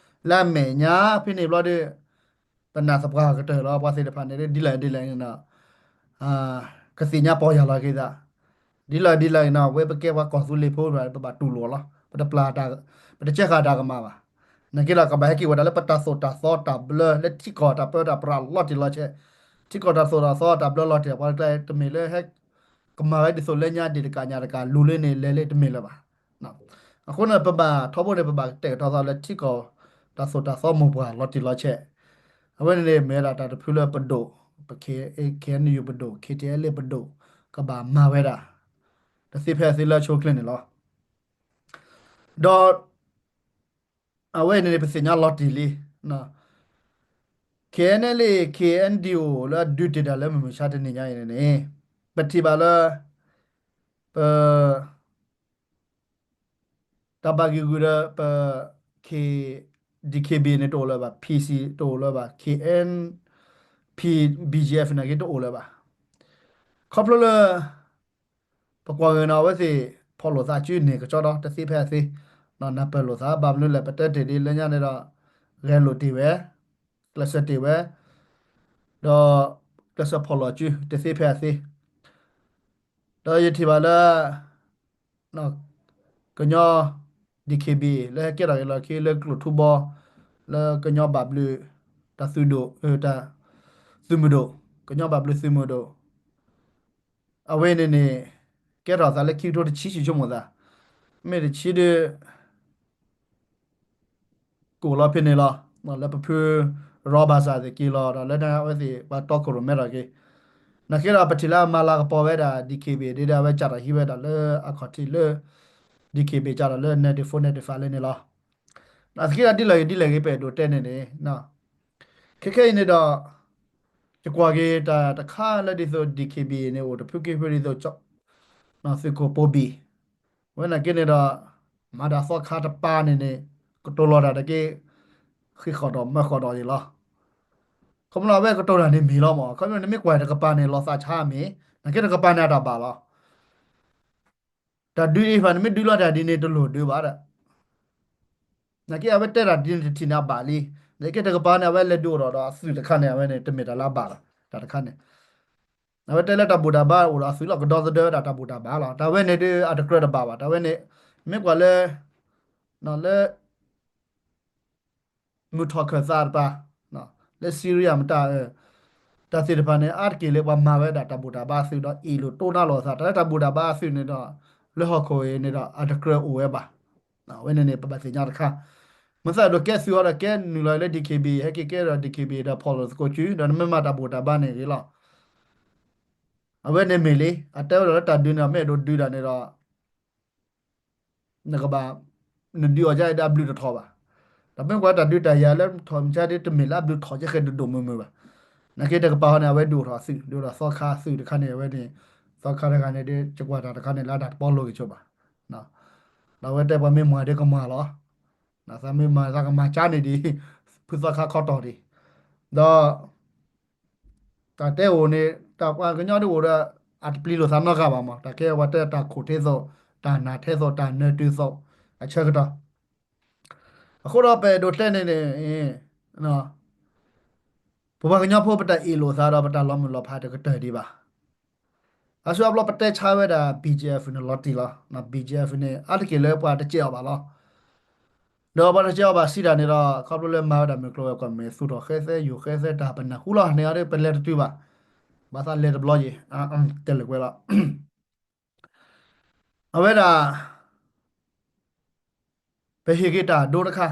လၢအမဲာ်ညါဖဲန့ၣ်ဘျီဒီး ပနာ်သပှၢ်ကတၢၢ်လီၤ ပှၤသ့ၣ်တဖၣ်န့ၣ် ဒ်လဲၣ်ဒ်လဲၣ်န့ၣ်ဒီး ကသ့ၣ်ညါပီၢ်ယၢ်လီၤက့ၤသး ဒ်လဲၣ်ဒ်လဲၣ်န့ၣ် ဝဲပကဲပှၤကီၢ်သူလ့ၤဖိ ပဘၣ်တူၢ်လိာ်လီၤ. ပတပျၢ်တၢ်, ပတကဲဃာ်တၢ်ကမၣ်ဘၣ်. နာ်က့ဒီး ကဘၣ်ဟဲက့ၤဝဲဒၣ်လၢပတၢ်သိၣ်တၢ်သီတၢ်ဘျၢလၢထံကီၢ်တၢ်ပၢတၢ်ပြးလီၤတံၢ်လီၤဆဲး, ထံကီၢ်တၢ်သိၣ်တၢ်သီတၢ်ဘျၢလီၤတံၢ် ပှၤတကျါ တမ့ၢ်လၢဟဲကမၤဝဲဒ်သိးလၢညါဒံးတကးညါတကးလူၤလၢန့ၣ်လဲၤလၢတမ့ၢ်လၢၤဘၣ်. အဃိန့ၣ် ပဘၣ်ထီဘိန့ၣ် ပဘၣ်ကတဲာ်ကတီၤသးလၢထံကီၢ် တၢ်သိၣ်တၢ်သီမိၢ်ပှၢ်လီၤတံၢ်လီၤဆဲး, အဝဲန့ၣ်န့ၣ် မ့ၢ်ဝဲဒၣ်တၢ်တဖုလၢပဒိၣ်, ပ K N U ပဒိၣ်, K T L A ပဒိၣ် ကဘၣ်မၤဝဲဒၣ် တသ့ဖဲအသ့လၢအဆိအချ့န့ၣ်လီၤ. ဒီး အဝဲန့ၣ်န့ၣ် ပသ့ၣ်ညါလီၤတံၢ်လံ. K N L A K N D O လၢအဒုးတ့ၢ်တၢ်လၢမုၢ်မဆါတနံၤညါအံၤန့ၣ်န့ၣ် ပထံၣ်ဘၣ်လၢ ပ တၢ်ဘၣ်ဂံာ်ဂူာ်ဒီးပ K, D K B A န့ၣ်တအိၣ်လၢၤဘၣ်, P C တအိၣ်လၢၤဘၣ်, K N P, B G F နာ်က့တအိၣ်လၢၤဘၣ်. ခီဖျိလၢ ပကွၢ်ဂ့ၤန့ၣ် အဝဲသ့ၣ်ဖီၣ်လိာ်သးစုန့ၣ် ကစီဒီတသ့ဖဲအသ့, နၢ်ပၢၢ်လိာ်သး ဘၣ်မနုၤလဲၣ် ပတဲတ့ၢ်ဒ်လၢညါန့ၣ်ဒီး ဂဲၤလိာ်တ့ၢ်ဝဲ, ကျဲးစၢးတ့ၢ်ဝဲ, ဒီး ကျဲးစၢးဖီၣ်လိာ်စုတသ့ဖဲအသ့ ဒီးယထံၣ်ဘၣ်လၢ ကညီ D K B A လၢဟဲကဲထီၣ်က့ၤလီၢ်ခံလၢကျိာ်ထူဘီ လၢကညီဘၣ်ဘျုး တၢ်သုးဒိၣ်, တၢ်သုးမုၢ်ဒိၣ်, ကညီဘၣ်ဘျုးသုးမုၢ်ဒိၣ်, အဝဲန့ၣ်န့ၣ် ကဲထီၣ်သးလၢခံကထိတဆံ ဆိကမိၣ်သး, မ့ၢ်တဆံဒု ကအိၣ်လီၤဖဲန့ၣ်လီၤ. လၢပဖုရီဘၣ်စၢ်သ့ၣ်က့ၤလီၤဒီး လၢအဝဲသ့ၣ်ပှၤတီခိၣ်ရိၣ်မဲထီၣ်က့ၤ, နာ်က့ဒီးပထံၣ်လၢအမၤလၤကပီၤဝဲဒၣ် D K B A ဒ်အဝဲကးထီၣ်ဟံးဝဲဒၣ်လၢအခီၣ်ထံးလၢ D K B A ကးထီၣ်လၢ ninety-four ninety-five လၢန့ၣ်လီၤ. နာ်သက့ဒီးဒ်လဲၣ်ဂ့ၤဒ်လဲၣ်ဂ့ၤ ပအဲၣ်ဒိးတဲန့ၣ်န့ၣ် ခဲခဲအံၤန့ၣ်ဒီး ယကွၢ်က့ၤတၢ်တခါလၢဒ်သိး D K B A န့ၣ် အိၣ်တဖုက့ၤဖုဒ်သိး သုးခိၣ်ပိဘံၣ်, ဝဲနာ်က့န့ၣ်ဒီး မၤတၢ်သီခါတပၤန့ၣ်န့ၣ် ကတိၤလီၤတၢ်တက့ၢ် ဃ့ဃီၣ်ဒီးမၢဃီၣ်ဒီးန့ၣ်လီၤ. ခီဖျိအဝဲကတိၤတၢ်န့ၣ်မ့ၢ်လီၤမး, ခီဖျိန့ၣ်မ့ၢ်ကွၢ်တကပၤန့ၣ် လီၤသးဆါမ့ၢ်, နာ်က့တကပၤန့ၣ်အတၢ်ဘၣ်လီၤ. တၢ်ဒုးသ့ၣ်တဖၣ်န့ၣ် မ့ၢ်ဒုးလီၤတၢ်ဒ်န့ၣ် တလိၣ်ဒုးဘၣ်ဒီး နာ်က့အဝဲတဲတၢ်ဒ်န့ၣ်တထံၣ်န့ၣ်အဘၣ်လံ. နာ်က့တကပၤန့ၣ် အဝဲလဲၤဒုးအိၣ်ထီၣ်ဒီးအသုးတခါန့ၣ် အဝဲန့ၣ် တမ့ၢ်တၢ်လၢအဘၣ်လီၤ. တၢ်တခါန့ၣ် အဝဲတဲလၢတၢ်ဘူၣ်တၢ်ဘါအိၣ်ဒီးအသုးလီၤ ကဒီသဒၢဝဲဒၣ်တၢ်ဘူၣ်တၢ်ဘါလီၤ. တၢ်ဝဲန့ၣ်ဒုးအတကြၢးတဘၣ်ဘၣ်. တၢ်ဝဲန့ၣ် မ့ၢ်ကွၢ်လၢ လၢ မုၢ်ထီၣ်ခၢၣ်သးတပၤ, လၢ Syria မတၤ, တၢ်သ့ၣ်တဖၣ်န့ၣ် အါတက့ၢ်လၢပှၤမၤဝဲဒၣ်တၢ်ဘူၣ်တၢ်ဘါအသုးဒီးအ့ၣ်လိာ်တိၢ်နါလိာ်အသး, တၢ်လၢတၢ်ဘူၣ်တၢ်ဘါအသုးန့ၣ်ဒီး လၢဟီၣ်ခိၣ်အံၤန့ၣ်ဒီး အတကြၢးအိၣ်ဝဲဘၣ်. အဝဲန့ၣ်န့ၣ် ပဘၣ်သ့ၣ်ညါတခါ, မ့ၢ်သးဒိးကဲသုးအီၤဒီးကဲနုာ်လီၤလၢ D K B A ဟဲက့ၤကဲဒီး D K B A ဒီးဖီၣ်လိာ်သကိးစု ဒီးနမ့ၢ်မၤတၢ်ဘူၣ်တၢ်ဘါန့ၣ်ဂ့ၤလီၤ. အဝဲန့ၣ်မ့ၢ်လံ အတဲဝဲဒၣ်လၢတၢ်ဒုးန့ၣ် မ့ၢ်အဲၣ်ဒိးဒုးတၢ်န့ၣ်ဒီး နကဘၣ် နဒုးအီၤဒ်အဘျုးတထီၣ်ဘၣ်. ဒီးမ့ၢ်ကွၢ်တၢ်ဒုးတၢ်ယၤလၢထီၣ်မဆါဒ်တမ့ၢ်လၢအဘျုးထီၣ်ကဲဃဲဒိၣ်ဒိၣ်မုၢ်မုၢ်ဘၣ်. နာ်က့တကပၤဃီန့ၣ် အဝဲဒုးအိၣ်ထီၣ်အသုး ဒုးအိၣ်ထီၣ်သီခါအသုးတခါန့ၣ် အဝဲန့ၣ် သီခါတခါန့ၣ်ဒ် ယကွၢ်တၢ်တခါန့ၣ် လၢအတၢ်တပီလိၤက့ၤဆိဘၣ်. ဒီးအဝဲတဲပှၤမ့ၢ်မၤဒ်ကမၤလီၤ. သးမ့ၢ်မၤသးကမၤကၠါန့ၣ်ဒ် ဖုသီခါခီတီၢ်ဒံး ဒီး တၢ်တဲအိၣ်န့ၣ် တၢ်ပှၤကညီဒ်အိၣ်ဒီး အတပျံၤလိာ်သးနီတဂၤဘၣ်မး, တၢ်ကဲပှၤတဲတၢ်ခိၣ်ထဲသိး တၢ်နၢ်ထဲသိး တၢ်နၢၤတုၤသိး အဆၢကတီၢ်. အဃိဒီးပအဲၣ်ဒိးတဲန့ၣ်န့ၣ် ပပှၤကညီဖိပတၢ်အ့ၣ်လိာ်သးဒီးပတၢ်လီၤမုၢ်လီၤဖးတကတၢၢ်ဒံးဘၣ်. အါစုအါဘျီပတဲဆါဝဲဒၣ် B G F န့ၣ်လီၤတံၢ်လီၤ. B G F န့ၣ် အါတက့ၢ်လၢပှၤတစဲးအီၤဘၣ်လီၤ. ဒီးပှၤတစဲးအီၤဘၣ်စံးတၢ်န့ၣ်ဒီး ခီဖျိလၢမၤဝဲဒၣ်မုၢ်ကျိၤဝဲၤကွာ်မ့ၢ် သူၣ်ထီၣ်ဃဲသဲ ယိာ်ဃဲသဲ တၢ်ပနၢ်ဟူလီၤန့ၣ်အီၤဒီး ပလဲၤတတုၤဘၣ်. ဘၣ်သးလဲၤတဘျီယံၤ တဲလၢာ်ကွဲးလီၤ. အဝဲဒၣ် ပဟ့ၣ်က့ၤတၢ်ဒိတခါ,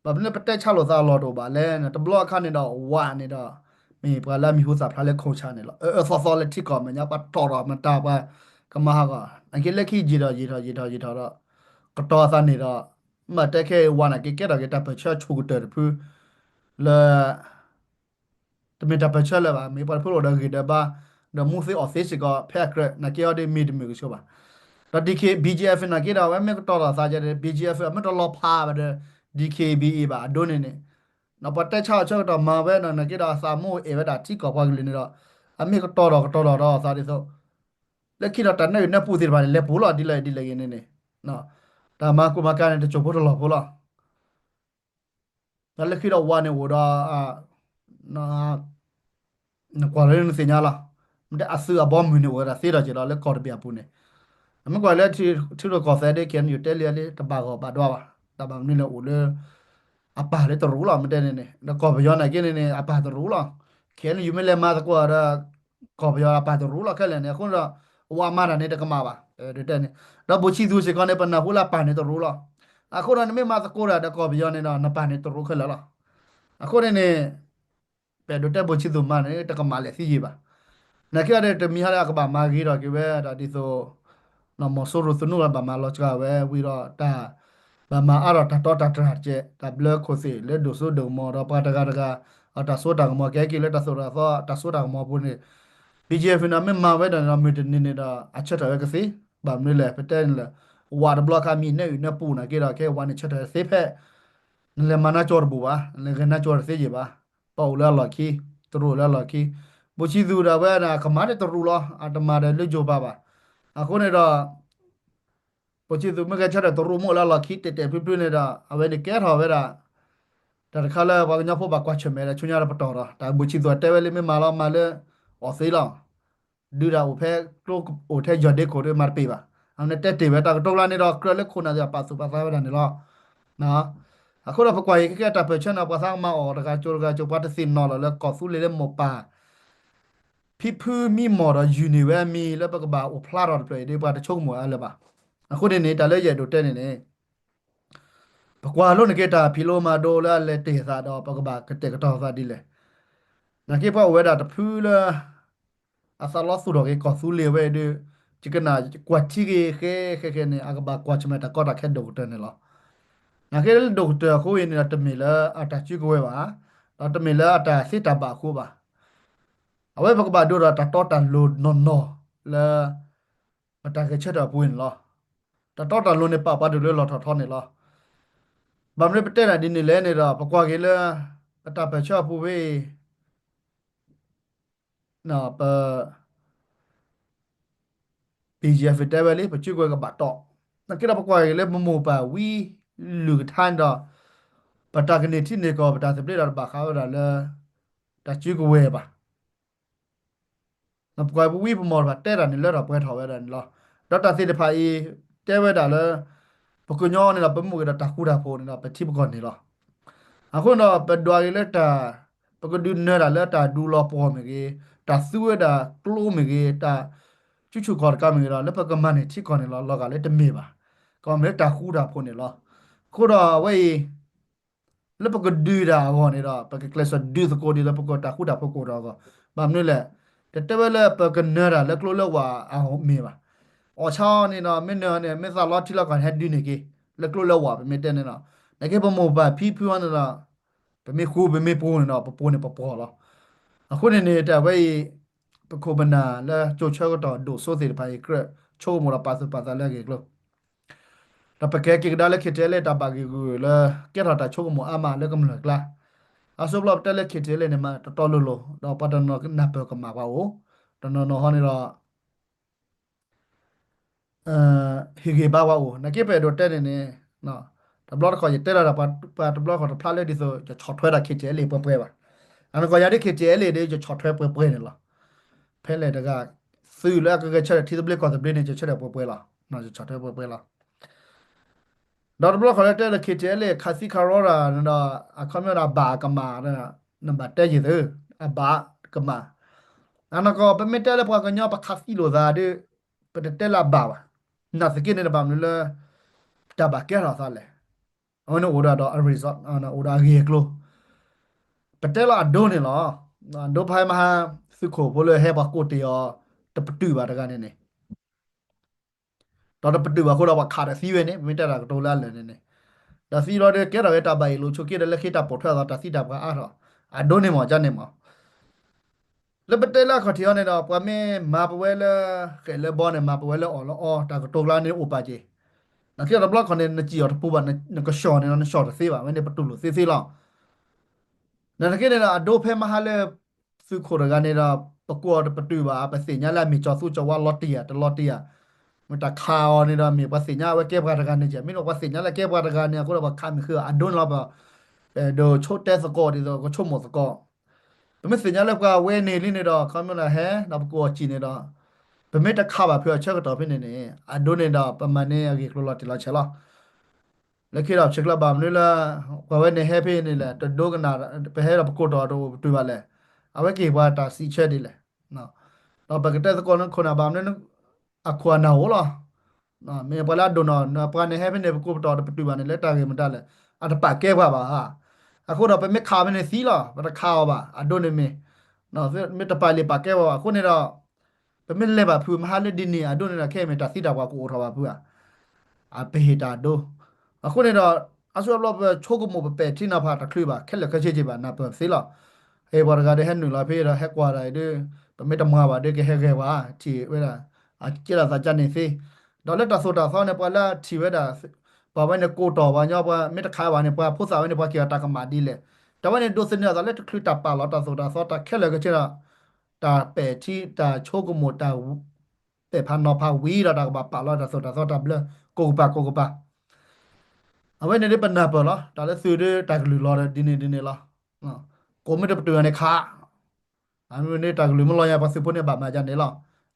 ဘၣ်မနုၤပတဲဆါလိာ်သးအလီၢ်တအိၣ်ဘၣ်လဲၣ်န့ၣ် တဘျီအခါန့ၣ်ဒီး ဝးန့ၣ်ဒီး မ့ၢ်ပှၤလၢအမံၤဟူသၣ်ဖျါလၢခိၣ်ဆၣ်န့ၣ်လီၤ. အၢအၢသီသီလၢထံကီၢ်မဲာ်ညါ ပှၤတီၢ်ထီၣ်မတၤပှၤကမၤဟးဂီၤ နာ်က့လၢခံယံာ်ထီၣ်ယံာ်ထီၣ်ယံာ်ထီၣ်ယံာ်ထီၣ်ဒီး ကတီၤအသးန့ၣ်ဒီး မ့ၢ်တဲခဲအံၤဝးနာ်က့ကဲထီၣ်က့ၤတၢ်ပၢၢ်ဆၢဆိၣ်ကတၢၢ်တဖု လၢ တမ့ၢ်တၢ်ပၢၢ်ဆၢလၢၤဘၣ်. မ့ၢ်ပှၤတဖုအိၣ်ဒီးဂံၢ်ဒီးဘါ ဒီးမူသ့အီၣ်သ့စ့ၢ်ကီး ဖဲအကြၢး နာ်က့အီၤဒ်မ့ၢ်တမုာ်ကဆိဘၣ်. ဒီး D K B G F နာ်က့ဒီး အဝဲမ့ၢ်ကတီၤထီၣ်သးဒီး B G F အမ့ၢ်တလီၤဖးဘၣ်ဒီး D K B A ဘၣ် အဒိန့ၣ်န့ၣ် ပှၤတဲဆါအီၤဆၢကတီၢ်မၤဝဲနီၤ နာ်က့ဒီးအသးမ့ၢ်အိၣ်အဲၣ်ဝဲဒၣ်ထံကီၢ်ပှၤကလုာ်န့ၣ်ဒီး အမ့ၢ်ကတီၤထီၣ်ကတီၤထီၣ်ဒီးအသးဒ်သိး လၢခံဒီးတၢ်နၢအုၣ်နၢပူၤသ့ၣ်တဖၣ်န့ၣ် လဲၤပူၤလီၤ ဒ်လဲၣ်ဒ်လဲၣ်ဂ့ၤန့ၣ်န့ၣ် တၢ်မၤကူမၤကၤန့ၣ် တစိၢ်ဖိတလီၢ်ဖိလီၤ. ဒီးလၢခံဒီးဝးန့ၣ်အိၣ်ဒီး နကွၢ်လၢနသ့ၣ်ညါလီၤ. မ့ၢ်တဲအသုးအဘီမုၢ်န့ၣ် အိၣ်ဝဲဒၣ်သ့ဒီးက့ၤလီၤလၢကီၢ်တဘ့ၣ်အပူၤန့ၣ်, မ့ၢ်ကွၢ်လၢထံရူၢ်ကီၢ်သဲးဒီး ခဲအံၤယတဲလံလံ တဘၣ်ဂီၢ်ဘၣ်ဒွါဘၣ်, တၢ်ဘၣ်မနုၤလဲၣ်အိၣ်လၢ အပၢ်လၢတရူးလီၤ မ့ၢ်တဲန့ၣ်န့ၣ် ဒီးကီၢ်ပယီၤနာ်က့န့ၣ်န့ၣ် အပၢ်တရူးလီၤ. ခဲအံၤယမ့ၢ်လဲၤမၤသကိးဒီး ကီၢ်ပယီၤအပၢ်တရူးလီၤခဲလၢာ်န့ၣ် အဃိန့ၣ်ဒီး အဝဲမၤတၢ်န့ၣ်တကမၣ်ဘၣ် တဲန့ၣ်. ဒီးဘိၣ်ဆံသူစ့ၢ်ကီးန့ၣ် ပနၢ်ဟူလၢအပၢ်န့ၣ်တရူးလီၤ. အဃိဒီး နမ့ၢ်မၤသကိးတၢ်ဒီးကီၢ်ပယီၤန့ၣ်ဒီး နပၢ်န့ၣ်တရူးခဲလၢာ်လီၤ. အဃိန့ၣ်န့ၣ် ပအဲၣ်ဒိးတဲဘိၣ်ဆံသူမၤန့ၣ် တကမၣ်လဲၣ်သံယံာ်ဘၣ်. နာ်က့ဒီး တမံၤဟါလၢအကဘၣ်မၤဂ့ၤထီၣ်က့ၤဝဲဒၣ်ဒ်သိး မီၤစိရိၤသနူလၢဘၣ်မၤလီၤစှၤဝဲဝံၤဒီးတၢ် ဘၣ်မၤအါထီၣ်တၢ်တီတၢ်တြၢ်တကဲး တၢ်ဘျၢခိၣ်သ့ၣ်လၢဒိၣ်စိဒိၣ်ကမီၤဒီးပှၤတဂၤတဂၤ အတၢ်စိတၢ်ကမီၤ ကဟဲက့ၤလၢတၢ်သိၣ်တၢ်သီ တၢ်စိတၢ်ကမီၤပူၤန့ၣ် BGF န့ၣ်ဒီး မ့ၢ်မၤဝဲဒၣ်န့ၣ်ဒီး မုၢ်တနံၤန့ၣ်ဒီး အဆၢထၢၣ်ဝဲကသ့, ဘၣ်မနုၤလဲၣ် ပတဲန့ၣ်လၢ ဝးတဘျီခါမံၤနဲၣ်အုၣ်နဲၣ်ပူၤနာ်က့ဒီး ခဲဝးန့ၣ်ဆၢထၢၣ်သ့ဖဲ နလဲၤမၤနါကၠီတဘူၣ်ဘၣ်, နလဲၤဂဲၤနါကၠီတသ့ယံာ်ဘၣ်, ပအိၣ်လၢအလီၢ်ခံ, တရူးအိၣ်လၢအလီၢ်ခံ, ဘိၣ်ဆံသူဒီးအဝဲဒၣ် ကမၤဒ်တရူးလီၤ, အတမၤဒီးလၢယိၤပၤဘၣ်. အဃိန့ၣ်ဒီး ဘိၣ်ဆံသူမ့ၢ်ဂဲၤဆၢထၢၣ်တရူးမ့ၢ်အိၣ်လၢအလီၢ်ခံ တဲာ်တဲာ်ဖျုးဖျုးန့ၣ်ဒီး အဝဲန့ၣ်ကဲထီၣ်ဝဲဒၣ် တၢ်တခါလၢပှၤကညီဖိဘၣ်ကွၢ်ဆၢၣ်မဲာ်ဒီး ဆူညါဒီးပတီၢ်ဒီး တၢ်ဘိၣ်ဆံသူတဲဝဲလၢမ့ၢ်မၤလီၤမၤလၢအီၣ်သ့လီၤ. ဒုးတၢ်အိၣ်ဖဲကျိအိၣ်ထဲယီၢ်ဒ့ခိၣ်ဒီးမၤတပ့ၤဘၣ်. အဝဲန့ၣ်တဲတ့ၢ်ဝဲတၢ်ကတိၤကျါန့ၣ်ဒီး ကြၢးလၢခိၣ်နၢ်သ့ၣ်ပာ်သူၣ်ပာ်သးဝဲဒၣ်န့ၣ်လီၤ. အဃိဒီးပကွၢ်အံၤခဲကဲတၢ်ပၢၢ်ဆၢန့ၣ် ပှၤသးကမၤအီၣ်တဂၤကၠိတဂၤကၠိ ပှၤတသ့ၣ်နီၣ်လီၤလၢကီၢ်သူလ့ၤလၢမိၢ်ပၢ် ဖံဖုမံမီၢ်ဒီးယုၢ်န့ၢ်ဝဲအမံၤလၢပကဘၣ်အိၣ်ဖျါထီၣ်တဖျၢၣ်အံၤဒီး ပှၤတဆိကမိၣ်အါလၢၤဘၣ်. အဃိန့ၣ်န့ၣ် တၢ်လၢယအဲၣ်ဒိးတဲန့ၣ်န့ၣ် ပကွၢ်လိန့ၣ်က့ၤတၢ်ဖံးလိမၤဒိလၢအလဲၤတ့ၢ်သးဒီး ပကဘၣ်ကတဲာ်ကတီၤသးဒ်လဲၣ်. နာ်က့ပှၤအိၣ်ဝဲဒၣ်တဖုလၢ အသးလီသူၣ်ထီၣ်က့ၤကီၢ်သူလ့ၤဝဲအံၤဒီး ယကနၣ်ကွၢ်ထံက့ၤဃဲဃဲဃဲန့ၣ် အကဘၣ်ကွၢ်ဆၢၣ်မဲာ်တၢ်ကီတၢ်ခဲဒိၣ်ကတၢၢ်န့ၣ်လီၤ. နာ်က့လၢဒိၣ်ကတၢၢ်အဃိအံၤန့ၣ်ဒီး တမ့ၢ်လၢအတၢ်စုကဝဲၤဘၣ်, ဒီးတမ့ၢ်လၢအတၢ်သ့တၢ်ဘၣ်အဃိဘၣ်. အဝဲပကဘၣ်ဒိဒီးတၢ်တီတၢ်လိၤနီၢ်နီၢ်လၢ ပတၢ်ဂဲၤဆၢထၢၣ်အပူၤန့ၣ်လီၤ. တၢ်တီတၢ်လိၤန့ၣ် ပာ်ပှၤဒိၣ်လၢလီၢ်ထီၣ်ထီန့ၣ်လီၤ. ဘၣ်မနုၤပတဲတၢ်ဒ်န့ၣ်လဲၣ်န့ၣ်ဒီး ပကွၢ်က့ၤလၢ ပတၢ်ပၢၢ်ဆၢအပူၤဖဲအံၤ ပ BGF တဲဝဲလံ ပစုကဝဲၤကဘၣ်တီၢ်. နာ်က့ဒီးပကွၢ်က့ၤလၢပမိၢ်ပၢ်ဝံလုၢ်ကထါန့ၣ်ဒီး ပတၢ်ကန့ၢ်ထံန့ၢ်ကီၢ် ပတၢ်သဘျ့ဒီးတဘၣ်ဃးဝဲဒၣ်လၢ တၢ်စုကဝဲၤဘၣ်. ပကွၢ်ပဝံပမီၢ်တဖၣ်တဲတၢ်န့ၣ်လၢထီၣ်ပှဲၤထီၣ်ဝဲဒၣ်န့ၣ်လီၤ. ဒီးတၢ်သ့ၣ်တဖၣ်အံၤ တဲဝဲဒၣ်လၢ ပကညီန့ၣ်ဒီး ပမ့ၢ်အိၣ်က့ၤဒီးတၢ်ဃူတၢ်ဖိးန့ၣ်ဒီး ပထံပကီၢ်န့ၣ်လီၤ. အဃိန့ၣ်ဒီး ပဒွးက့ၤလၢတၢ် ပကဒုးနၢၤတၢ်လၢတၢ်ဒူလီၤပှီၢ်မ့ၢ်ဂ့ၤ, တၢ်သူဝဲဒၣ်ကျိမ့ၢ်ဂ့ၤ, တၢ်ဆူၣ်ဆူၣ်ကီၢ်တကးမ့ၢ်ဂ့ၤဒီး လၢပကမၤန့ၢ်ထံကီၢ်န့ၣ်လီၤ. လီၤဂာ်လၢတမ့ၢ်ဘၣ်. ကီၢ်မ့ၢ်လၢတၢ်ဃူတၢ်ဖိးန့ၣ်လီၤ. အဃိဒီးအဝဲအံၤ လၢပကဒုးတၢ်အဂီၢ်န့ၣ်ဒီး ပကကျဲးစၢးဒုးသကိးဒ်သိးပကတၢ်ဃူတၢ်ဖိးကအိၣ်ထီၣ်အဂီၢ်, ဘၣ်မနုၤလဲၣ်, တတဲဝဲလၢပကနၢၤတၢ်လၢကျိလၢဝၢ်အဂီၢ်မ့ၢ်ဘၣ်. အီၣ်ဆၣ်အီၤန့ၣ်ဒီး မ့ၢ်နၢၤန့ၣ် မ့ၢ်သးလီထံလီကီၢ်န့ၣ် ဟဲဒုးန့ၢ်က့ၤ လၢကျိလၢဝၢ်ပမ့ၢ်တဲန့ၣ်ဒီး, နာ်က့ပမိၢ်ပၢ်ဖံဖုအီၤန့ၣ်ဒီး ပမ့ၢ်ဃူပမ့ၢ်ဖိးန့ၣ်ဒီး ပဖိးန့ၣ်ပပှီၢ်လီၤ. အဃိန့ၣ်န့ၣ် တၢ်ဝဲအံၤ ပခိၣ်ပနၢ်လၢကၠိဆၢကတီၢ်ဒိၣ်စိသ့ၣ်တဖၣ်အံၤ ကြၢးဆိကမိၣ်ဒီးပာ်သူၣ်ပာ်သးလၢအဂ့ၢ်အကျိၤ ဒီးပကဲက့ၤကဒါလၢ KTLA တၢ်ဘၣ်ဂ့ၢ်ဂုာ်လၢ ကဲထီၣ်တၢ်ဆိကမိၣ်အါမးလၢကမျၢၢ်ကျါ, အဆိဘျီပတဲလၢ KTLA န့ၣ် မၤတတီလိၤလိၤ ဒီးပှၤတနီၤနၢ်ပၢၢ်ကမၣ်ပှၤအိၣ်, တနီၤနီၤဟီန့ၣ်ဒီး ဟ့ၣ်ဂံၢ်ဘါပှၤအိၣ်, နာ်က့ပအဲၣ်ဒိးတဲန့ၣ်န့ၣ်, တဘျီတခီၣ်ယတဲလီၤဒီး ပှၤတဘျီတခီၣ်တဖျါလၢဒ်သိး ယဆီၣ်ထွဲဒၣ် KTLA ပှဲၤပှဲၤဘၣ်. အနီၢ်ကီၢ်ယၤဒ် KTLA ဒ် ယဆီၣ်ထွဲပှဲၤပှဲၤန့ၣ်လီၤ. ဖဲလဲၣ်တဂၤ သုးလၢအကဂဲၤဆၢထၢၣ်ထံသဘျ့ကီၢ်သဘျ့န့ၣ် ယဆၢထၢၣ်ပှဲၤပှဲၤလီၤ, ယဆီၣ်ထွဲပှဲၤပှဲၤလီၤ. ဒီးတဘျီတခီၣ်လၢတဲလၢ KTLA ခးသံခးရီတၢ်န့ၣ်ဒီး အခီပညီဒီးအဘၣ်ကမၣ်, နဘၣ်တဲယံာ်သု, အဘၣ်ကမၣ်. အနီၢ်ကီၢ် ပမ့ၢ်တဲလၢပှၤကညီပခးသံလိာ်သးဒီး ပတတဲလၢအဘၣ်ဘၣ်. နာ်သက့န့ၣ် တဘၣ်မနုၤလၢ တၢ်ဘၣ်ကဲထီၣ်သးလဲၣ်. အဝဲန့ၣ်အိၣ်ဒီး အ result အိၣ်ဒီးအဂ့ၢ်အကျိၤ. ပတဲလီၤအဒိန့ၣ်လီၤ. အဒိဖဲမဟါ သုးခိၣ်ဖိလၢဟဲပှၤကိးတ့ၢ်အီၤ တပတုာ်ဘၣ်တဂၤန့ၣ်န့ၣ် ဒီးတပတုာ်ဘၣ်အဃိဒီး ပှၤခးဒီးသံဝဲန့ၣ် ပမ့ၢ်တဲတၢ်ကတိၤလၢအလၢာ်န့ၣ်န့ၣ်, ဒီးသံလီၤဒီး ကဲထီၣ်ဝဲတၢ်ဘၣ်အ့ၣ်လိာ်ဆိးက့ဒီး လၢခံတၢ်ပိာ်ထွဲအသး တၢ်သံတၢ်ပှၢ်အါထီၣ်, အဒိန့ၣ်မ့ၢ် ကန့ၣ်မ့ၢ်. လၢပတဲလၢအခီၣ်ထံးအီၤန့ၣ်ဒီး ပှၤမ့ၢ်မၤပဝဲလၢ ဃဲးလၢဘီန့ၣ် မၤပဝဲလၢအီၣ်လၢအီ တၢ်ကတိၤကျါန့ၣ်အိၣ်ပာ်က့ၤ. နာ်က့ဒီးတဘျီခီၣ်န့ၣ် နစံၣ်အီၤတပူၤဘၣ်, နကဆှီၣ်န့ၣ်ဒီး နဆှီၣ်တသ့ဘၣ်, ဝဲန့ၣ်ပတူၢ်လိာ်သ့သ့လီၤ. နာ်သက့န့ၣ်ဒီး အဒိဖဲမဟါလၢ သုးခိၣ်တဂၤန့ၣ်ဒီး ပကိးအီၤတပတုာ်ဘၣ်, ပသ့ၣ်ညါလၢအမ့ၢ်ကၠီၤသူကၠီၤဝါလီၤတံၢ်ဧါ တလီၤတံၢ်ဧါ. မ့ၢ်တၢ်ခးအီၤန့ၣ်ဒီး မ့ၢ်ပှၤသ့ၣ်ညါဝဲကဲပှၤတဂၤန့ၣ်ကဲ, မ့ၢ်ဒီးပှၤသ့ၣ်ညါလၢကဲပှၤတဂၤန့ၣ် အဃိဒီးပှၤခးမ့ၢ်ဃုာ် အဒိန့ၣ်လီၤ. ပဒိးဆိတဲသကိးဒ်သိး ကဆိကမိၣ်သကိး. ပမ့ၢ်သ့ၣ်ညါလၢပှၤဝဲန့ၣ်လံန့ၣ်ဒီး ခီမ့ၢ်လၢဟဲ ဒီးပကိးအီၤစံၣ်န့ၣ်ဒီး ပမ့ၢ်တခးဘၣ်ဖုးအဆၢကတီၢ်ဖဲန့ၣ်န့ၣ် အဒိန့ၣ်ဒီး ပမၤန့ၢ်အဂ့ၢ်ကျိၤလီၤတံၢ်လီၤဆဲးလီၤ. လၢခံဒီး ဆဲးကျၢဘၣ်မနုၤလၢ ပှၤဝဲန့ၣ်ဟဲဖဲန့ၣ်လဲၣ် တဒိကနၣ် ပဟဲဒီးပကိးတီၤတအိၣ်ပတုာ်ဘၣ်လဲၣ်. အဝဲကဟ့ၣ်ပှၤတၢ်စံးဆၢဒ်လဲၣ်. ဒီးပကတဲသကိးန့ၣ်ခိၣ်နၢ်ဘၣ်မနုၤ အခိၣ်အနၢ်အိၣ်လီၤ. မ့ၢ်ပှၤလၢအဒိၣ်နီၢ် ပှၤန့ၣ်ဟဲဖဲန့ၣ် ပကိးပတီၤတပတုာ်ဘၣ်န့ၣ် လၢတၢ်ဂ့ၢ်မတၤလဲၣ် အတပာ်ကဲပှၤဘၣ်ဧါ. အဃိဒီးပမ့ၢ်ခးဖဲန့ၣ်သံလီၤ ပတခးအီၤဘၣ် အဒိန့ၣ်မ့ၢ် မ့ၢ်တပာ်လံာ်ပာ်ကဲပှၤဘၣ် အဃိန့ၣ်ဒီး ပမ့ၢ်လဲၤဘၣ်ဖုးမဟါလၢဒ်န့ၣ် အဒိန့ၣ်ဒီး ခဲအံၤမ့ၢ်တၢ်သံတၢ်ပှၢ်ကအိၣ်ထီၣ်ဘၣ်ဖုးဧါ. အပဟ့ၣ်တၢ်အဒိ အဃိန့ၣ်ဒီး အဆိအဘျီပဆိကမိၣ်ပပဲာ်ထံနီၤဖးတချုးဘၣ် ခဲလၢာ်ခဲဆ့က့ဘၣ် နၢ်ပၢၢ်သ့လီၤ. ဟဲပှၤတဂၤဒီးဟဲနုာ်လီၤဖဲဒီးဟဲကွၢ်တၢ်အံၤဒီး ပမ့ၢ်တမၤဘၣ်ဒီးကဟဲဂဲၤဝဲ ထံၣ်ဝဲဒၣ် အကဲလီၤသးကန့ၣ်သ့. ဒီးလၢတၢ်သိၣ်တၢ်သီန့ၣ် ပှၤလၢထံၣ်ဝဲဒၣ် ပှၤဝဲန့ၣ်ကိးတီၤပှၤညီ ပှၤမ့ၢ်တခးဘၣ်န့ၣ် ပှၤဖိသၣ်ဝဲန့ၣ် ပှၤက့ၤအီၤတၢ်ကမၣ်ဒ်လဲၣ်. တၢ်ဝဲန့ၣ်ဒိးသန့ၤအသးလၢတချုးတၢ်ပာ်လီၤတၢ်သိၣ်တၢ်သီတၢ်ခဲလၢာ်ခဲဆ့ဒီး တၢ်ပဲာ်ထံ တၢ်ဆိကမိၣ် တၢ်ပဲာ်ဖးနီၤဖးဝံၤဒီးတၢ်ကဘၣ်ပာ်လီၤတၢ်သိၣ်တၢ်သီတၢ်ဘျၢ ကိးကပၤကိးကပၤ အဝဲန့ၣ်ဒ်ပနၢ်ပၢၢ်လီၤ တၢ်လၢသုးဒ်တၢ်ကလုၢ်လီၤဒီးဒ်န့ၣ်ဒ်န့ၣ်လီၤ. ကိးမ့ၢ်တပတုာ်ဂၤန့ၣ်ခး အမ့ၢ်န့ၣ်တၢ်ကလုၢ်မ့ၢ်လီၤညါ ပှၤသုးဖိန့ၣ်ဘၣ်မၤဒ်န့ၣ်လီၤ.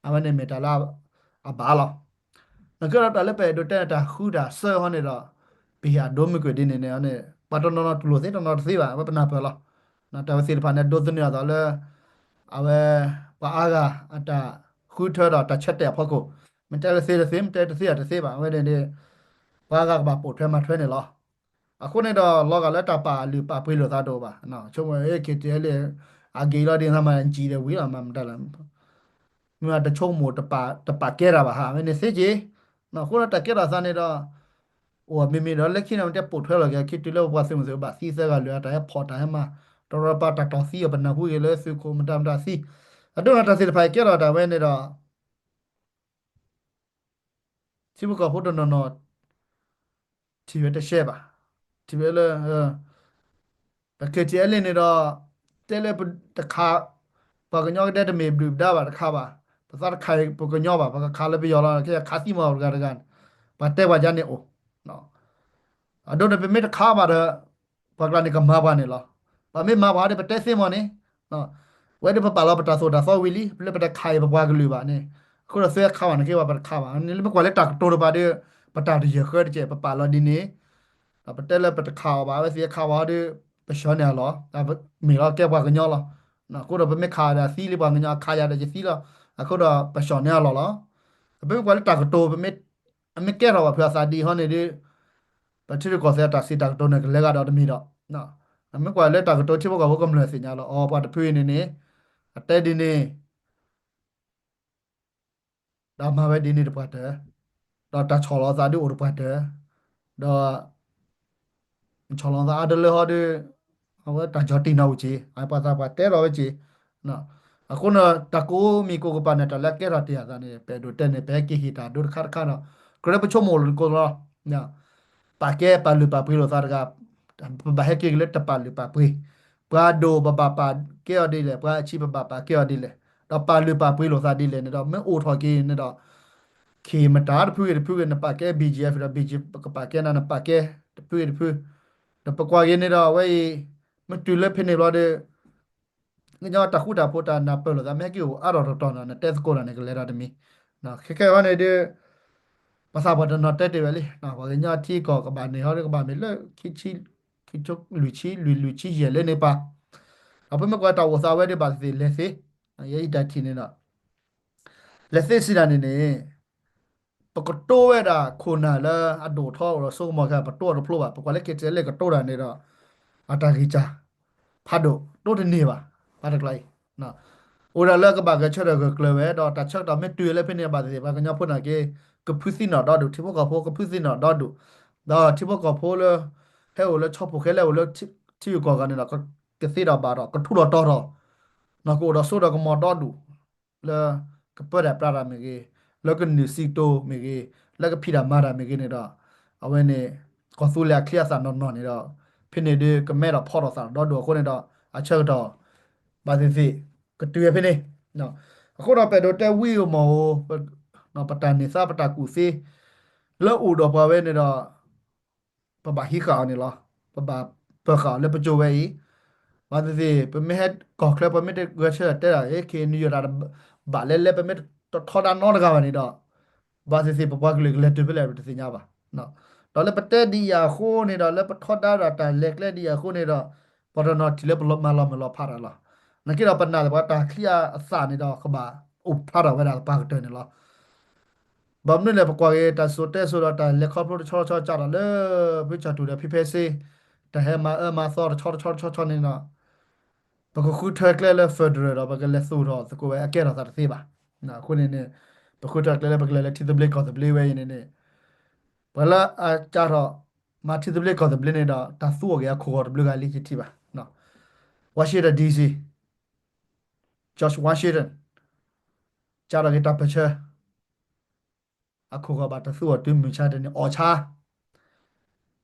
အဝဲန့ၣ်မ့ၢ်တၢ်လၢအဘၣ်လီၤ. နကဲဒီးတၢ်လၢပအဲၣ်ဒိးတဲန့ၣ် တၢ်ဃုတၢ်စၢဃီန့ၣ်ဒီး ပဟ့ၣ်အဒိမုၢ်ကွံာ်ဒ်န့ၣ်န့ၣ်န့ၣ် ပှၤတနီၤနီၤတူၢ်လိာ်သ့ တနီၤတသ့ဘၣ် အဝဲပနၢ်ပၢၢ်လီၤ. တၢ်ဝဲသ့ၣ်တဖၣ်န့ၣ် ဒိးသန့ၤအသးလၢ အဝဲ ပှၤအါဂၤအတၢ်ဃုထၢဒီးတၢ်ဆၢတဲာ်အဖီခိၣ် မ့ၢ်တဲလၢသ့တသ့ မ့ၢ်တဲတသ့အတသ့ဘၣ် အဝဲန့ၣ် ပှၤအါဂၤကဘၣ်ပိာ်ထွဲမၤထွဲန့ၣ်လီၤ. အဃိန့ၣ်ဒီး လီၤဂာ်လၢတၢ်ပာ်လုၢ်ပာ်ပှ့ၤလိာ်သးတအိၣ်ဘၣ်. ဆိကမိၣ် KTLA အဂ့ၤလီၤဒ်သးမၤစံးဒီးဝံၤလီၤ မၤမတၤလဲၣ် မ့ၢ်တဆိကမိၣ် တပာ်ကဲတၢ်ဘၣ်ဟး အဝဲန့ၣ်သ့က့ၤ. အဃိဒီးတၢ်ကဲထီၣ်သးန့ၣ်ဒီး အိၣ်မ့မ့ၢ်ဒီးလၢခံန့ၣ် မ့ၢ်တဲပိာ်ထွဲလီၤက့ၤ ခံတုၤလၢပပှၤသုးမုၢ်သံၣ်ဘၣ်သံသၢဂၤလွံၢ်ဂၤ တၢ်ဟဲဖီၣ်တၢ်ဟဲမၤ တရီတပါတၢ်တီၢ်သံအီၤ ပနၢ်ဟူက့ၤလၢသုးခိၣ်မတၤမတၤသံ အဒိန့ၣ်တၢ်သ့ၣ်တဖၣ်အံၤကဲထီၣ်တၢ်ဝဲန့ၣ်ဒီး ထံဖိကီၢ်ဖိတနီၤနီၤ ထံၣ်ဝဲတရှဲဘၣ်, ထံၣ်ဝဲလၢ ပ KTLA န့ၣ်ဒီး တဲလၢတခး ပှၤကညီကဒဲတမ့ၢ်ဘျုးပဒါဘၣ်တခါဘၣ်, ပသးတခးပကညီဘၣ် ပကခးလၢပယီၤလီၤ ခဲခးသံမီၤတဂၤတဂၤန့ၣ် ပှၤတဲပှၤယါန့ၣ်အိၣ် အဒိန့ၣ် ပမ့ၢ်တခးဘၣ်ဒီး ပှၤကျါန့ၣ်ကမၤပှၤန့ၣ်လီၤ. ပမ့ၢ်မၤပှၤဒီး ပတဲသ့မီၤန့ၣ်, ဝဲဒၣ်ပပာ်လီၤပတၢ်သိၣ်တၢ်သီဝံၤလံ လၢပတခးအံၤပပှၤကလုာ်ဘၣ်န့ၣ်, အဃိဒီးသုခးဘၣ်န့ၣ်က့ၤဘၣ်ပတခးဘၣ်န့ၣ် လၢမ့ၢ်ကွၢ်လၢတၢ်ကတိၤတပၤဒီး ပတၢ်တယၢၢ်ဃၢတကဲး ပပာ်လီၤဒ်န့ၣ်, ပတဲလၢပတခးအီၤဘၣ် အဝဲသ့ၣ်ခးဝဲဒီး ပဆှၢန့ၢ်အလီၢ်, မ့ၢ်လီၤကဲပှၤကညီလီၤ. အဃိဒီးပမ့ၢ်ခးဒီးသံလံ ပှၤကညီအခးယၤဒီးယသံလီၤ, အဃိဒီးပဆှၢန့ၢ်အလီၢ်လီၤ. ပမ့ၢ်ကွၢ်လၢတၢ်ကတိၤ ပမ့ၢ် အမ့ၢ်ကဲထီၣ်ဘၣ်ဖုးအသးဒ်အံၤဟီန့ၣ်ဒီး ပထံရူၢ်ကီၢ်သဲးအတၢ်စံးတၢ်ကတိၤန့ၣ် ကလဲၤဂၤဒီးတမံၤဒီး, အမ့ၢ်ကွၢ်လၢတၢ်ကတိၤထံဖိကီၢ်ဖိကမျၢၢ်သ့ၣ်ညါလီၤ. အီ ပှၤတဖုအံၤန့ၣ်န့ၣ် အတဲဒ်န့ၣ် ဒီးမၤဝဲဒ်န့ၣ်တပှၢ်တၢၢ်, ဒီးတၢ်ဆီၣ်လီၤသးဒုးအိၣ်တပှၢ်တၢၢ်, ဒီး ဆီၣ်လီၤသးအါတလၢဟီဒီး အဝဲတၢ်ကၠီၣ်တံၢ်နီၣ်ဝံၤက့ၤ အပှၤသးပှၢ်တဲလီၤဝဲက့ၤ, အဃိန့ၣ် တၢ်ကိးမံၤကိးကပၤန့ၣ် တၢ်လၢအကဲထီၣ်တ့ၢ်အသးန့ၣ် ပအဲၣ်ဒိးတဲန့ၣ် ပဟဲက့ၤဟ့ၣ်တၢ်ဒိတခါတခါဒီး ကြၢးလၢပဆိကမိၣ်လိာ်ကိးလီၤ. ပာ်ကဲပာ်လုၢ်ပာ်ပှ့ၤလိာ်သးတဂၤ, ပဘၣ်ဟဲက့ၤက့ၤလၢတပာ်လုၢ်ပာ်ပှ့ၤ, ပှၤဒိၣ်ပဘၣ်ပာ်ကဲအီၤဒ်လဲၣ်, ပှၤအဆံးပဘၣ်ပာ်ကဲအီၤဒ်လဲၣ်, ဒီးပာ်လုၢ်ပာ်ပှ့ၤလိာ်သးဒ်လဲၣ်န့ၣ်ဒီး မ့ၢ်အိၣ်ထီၣ်က့ၤန့ၣ်ဒီး ခ့မတၤတဖုဂ့ၤတဖုဂ့ၤ နပာ်ကဲ BGF ဒီး BGF ကပာ်ကဲနၤ နပာ်ကဲတဖုဂ့ၤတဖု, ဒီးပကွၢ်က့ၤန့ၣ်ဒီး အဝဲအံၤ မ့ၢ်တုၤလၢဖဲန့ၣ်ဘျီဒီး ကညီတၢ်ဃူတၢ်ဖိးတၢ်နၢ်ပၢၢ်လိာ်သး မ့ၢ်ဟဲက့ၤအိၣ်အါထီၣ်တတီၤန့ၣ် နတဲသကိးတၢ်န့ၣ် ကလဲၤဒီးတမံၤ, ခဲကဲအံၤန့ၣ်ဒီး ပှၤသးပှၢ်တနီၤတဲတ့ၢ်ဝဲလံ, ပှၤကညီထံကီၢ်ကဘၣ်န့ၣ်ဟီဒီး ကဘၣ်မ့ၢ်လၢ ခံဆံ လွံၢ်ဆံ လွံၢ် လွံၢ်ဆံယဲၢ်လၢန့ၣ်ပၤ, ဒီးပမ့ၢ်ကွၢ်တၢ်အိၣ်သးဝဲဒီး ဘၣ်သ့ၣ်သ့ၣ်လဲၤသ့, ယဲအံၤတၢ်ထံၣ်န့ၣ်ဒီး လဲၤသ့စံးတၢ်န့ၣ်န့ၣ် ပကတိၤဝဲဒၣ်ခိၣ်နၢ်လၢအဒိၣ်ထီၣ်အိၣ်ဒီးစိကမီၤခဲ ပတိၤအီၤတဖျိဘၣ်, ပကွၢ်လၢ KTLA ကတိၤတၢ်န့ၣ်ဒီး အတၢ်ဂံၢ်စၢ် ဖးဒိၣ်တိတန့ၢ်ဘၣ်, ပှၤတကျါအံၤ အိၣ်ဒၣ်လၢကဘၣ်ဂဲၤဆၢထၢၣ်ဂၢၢ်ကျၢၤဝဲ ဒီးတၢ်ဆၢကတီၢ်မ့ၢ်တုၤလၢဖဲန့ၣ် ဘၣ်သ့ၣ်သ့ၣ် ပှၤကညီဖိနာ်က့ ကဖုသံနီၣ်ဒီဒူၣ် ထံဖိကီၢ်ဖိကဖုသံနီၣ်ဒီဒူၣ်, ဒီးထံဖိကီၢ်ဖိလၢ ဟဲအိၣ်လၢဆီဖိၣ်ဃဲလၢအိၣ်လၢထံဂုၤကီၢ်ဂၤန့ၣ်ဒီး ကသ့ဒီးဘၣ်ဒီး ကထူးဒီးတီၤထီၣ် နီၢ်ကအိၣ်ဒီးစိဒီးကမီၤဒီဒူၣ် လၢကပၢတၢ်ပြးတၢ်မ့ၢ်ဂ့ၤ, လၢကနုာ်စံးကတိၤမ့ၢ်ဂ့ၤ, လၢကဖံးတၢ်မၤတၢ်မ့ၢ်ဂ့ၤန့ၣ်ဒီး အဝဲန့ၣ် ကီၢ်သူလ့ၤအချံအသၣ်နီၢ်နီၢ်န့ၣ်ဒီး ဖဲန့ၣ်ဒုးကမဲဒီးဖီထီၣ်သးဒီဒူၣ်အဃိန့ၣ်ဒီး အဆၢကတီၢ် ဘၣ်သ့ၣ်သ့ၣ် ကတုၤဝဲဖဲန့ၣ်, အဃိဒီးပအဲၣ်ဒိးတဲဝံၤအမီၢ်ဧိၤ ပတၢ်န့ၢ်သါပတၢ်ကူၣ်သ့ လၢအိၣ်ဒီးပှၤဝဲန့ၣ်ဒီး ပဘၣ်ဟံးဃာ်အီၤန့ၣ်လီၤ. ပဘၣ်ပၢၤဃာ်အီၤလၢပကၠိဝဲအံၤ, ဘၣ်သ့ၣ်သ့ၣ် ပမ့ၢ်ဟဲကီၢ်ချၢ ပမ့ၢ်တဂဲၤဆၢထၢၣ်တဲဒၣ် KNU တၢ်ဘၣ်လဲၣ်လဲၣ် ပမ့ၢ် တထီဒါနီတဂၤဘၣ်န့ၣ်ဒီး ဘၣ်သ့ၣ်သ့ၣ်ပပှၤကလုာ်ကလဲၤတုၤဖဲလဲၣ် ပတသ့ၣ်ညါဘၣ်. ဒီးလၢပတဲဒ်အံၤအဃိန့ၣ်ဒီး လၢပထီဒါဒီးတၢ်လဲၤကျဲဒ်အံၤအဃိန့ၣ်ဒီး ပှၤတနီၤထံၣ်လၢပမၤလီၤမုၢ်လီၤဖးတၢ်လီၤ. နာ်က့ဒီးပနာ်သပှၢ်တၢ်ချံအသၣ်န့ၣ်ဒီး ကဘၣ်အိၣ်ဖျါထီၣ်ဝဲဒၣ်သပှၢ်ကတၢၢ်န့ၣ်လီၤ. ဘၣ်မနုၤလဲၣ် ပကွၢ်က့ၤတၢ်စိာ်တဲစိာ်ဒီးတၢ်လဲၤခီဖျိတဆီတဆီကၢ်ထီၣ်လၢ ဖုကၠီၣ်တူၢ်ဒီးဖံဖဲစ့ တၢ်ဟဲမၤအၢမၤသီတဆီတဆီတဆီဆီန့ၣ်ဒီး ပကဃုထၢကျဲလၢ federal ဒီး ပကလဲၤသူၣ်ထီၣ်သကိးဝဲအကဲထီၣ်သးတသ့ဘၣ်. အဃိန့ၣ်န့ၣ် ပဃုထၢကျဲလၢပကလဲၤလၢထံသဘျ့ကီၢ်သဘျ့ဝဲအံၤန့ၣ်န့ၣ် ပှၤလၢအကၢ်ထီၣ်မၤထံသဘျ့ကီၢ်သဘျ့န့ၣ်ဒီး တၢ်သူအီၤက့ၤအခိၣ်ဂီၤတဘျုးဂၤလံယထံၣ်ဘၣ်. Washington D C, George Washington ကၢ်ထီၣ်က့ၤတၢ်ပၢၢ်ဆၢ အခိၣ်ဂီၤဘၣ်တၢ်သူအီၤတုၤမုၢ်ဆါတနံၤအီၣ်ဆါ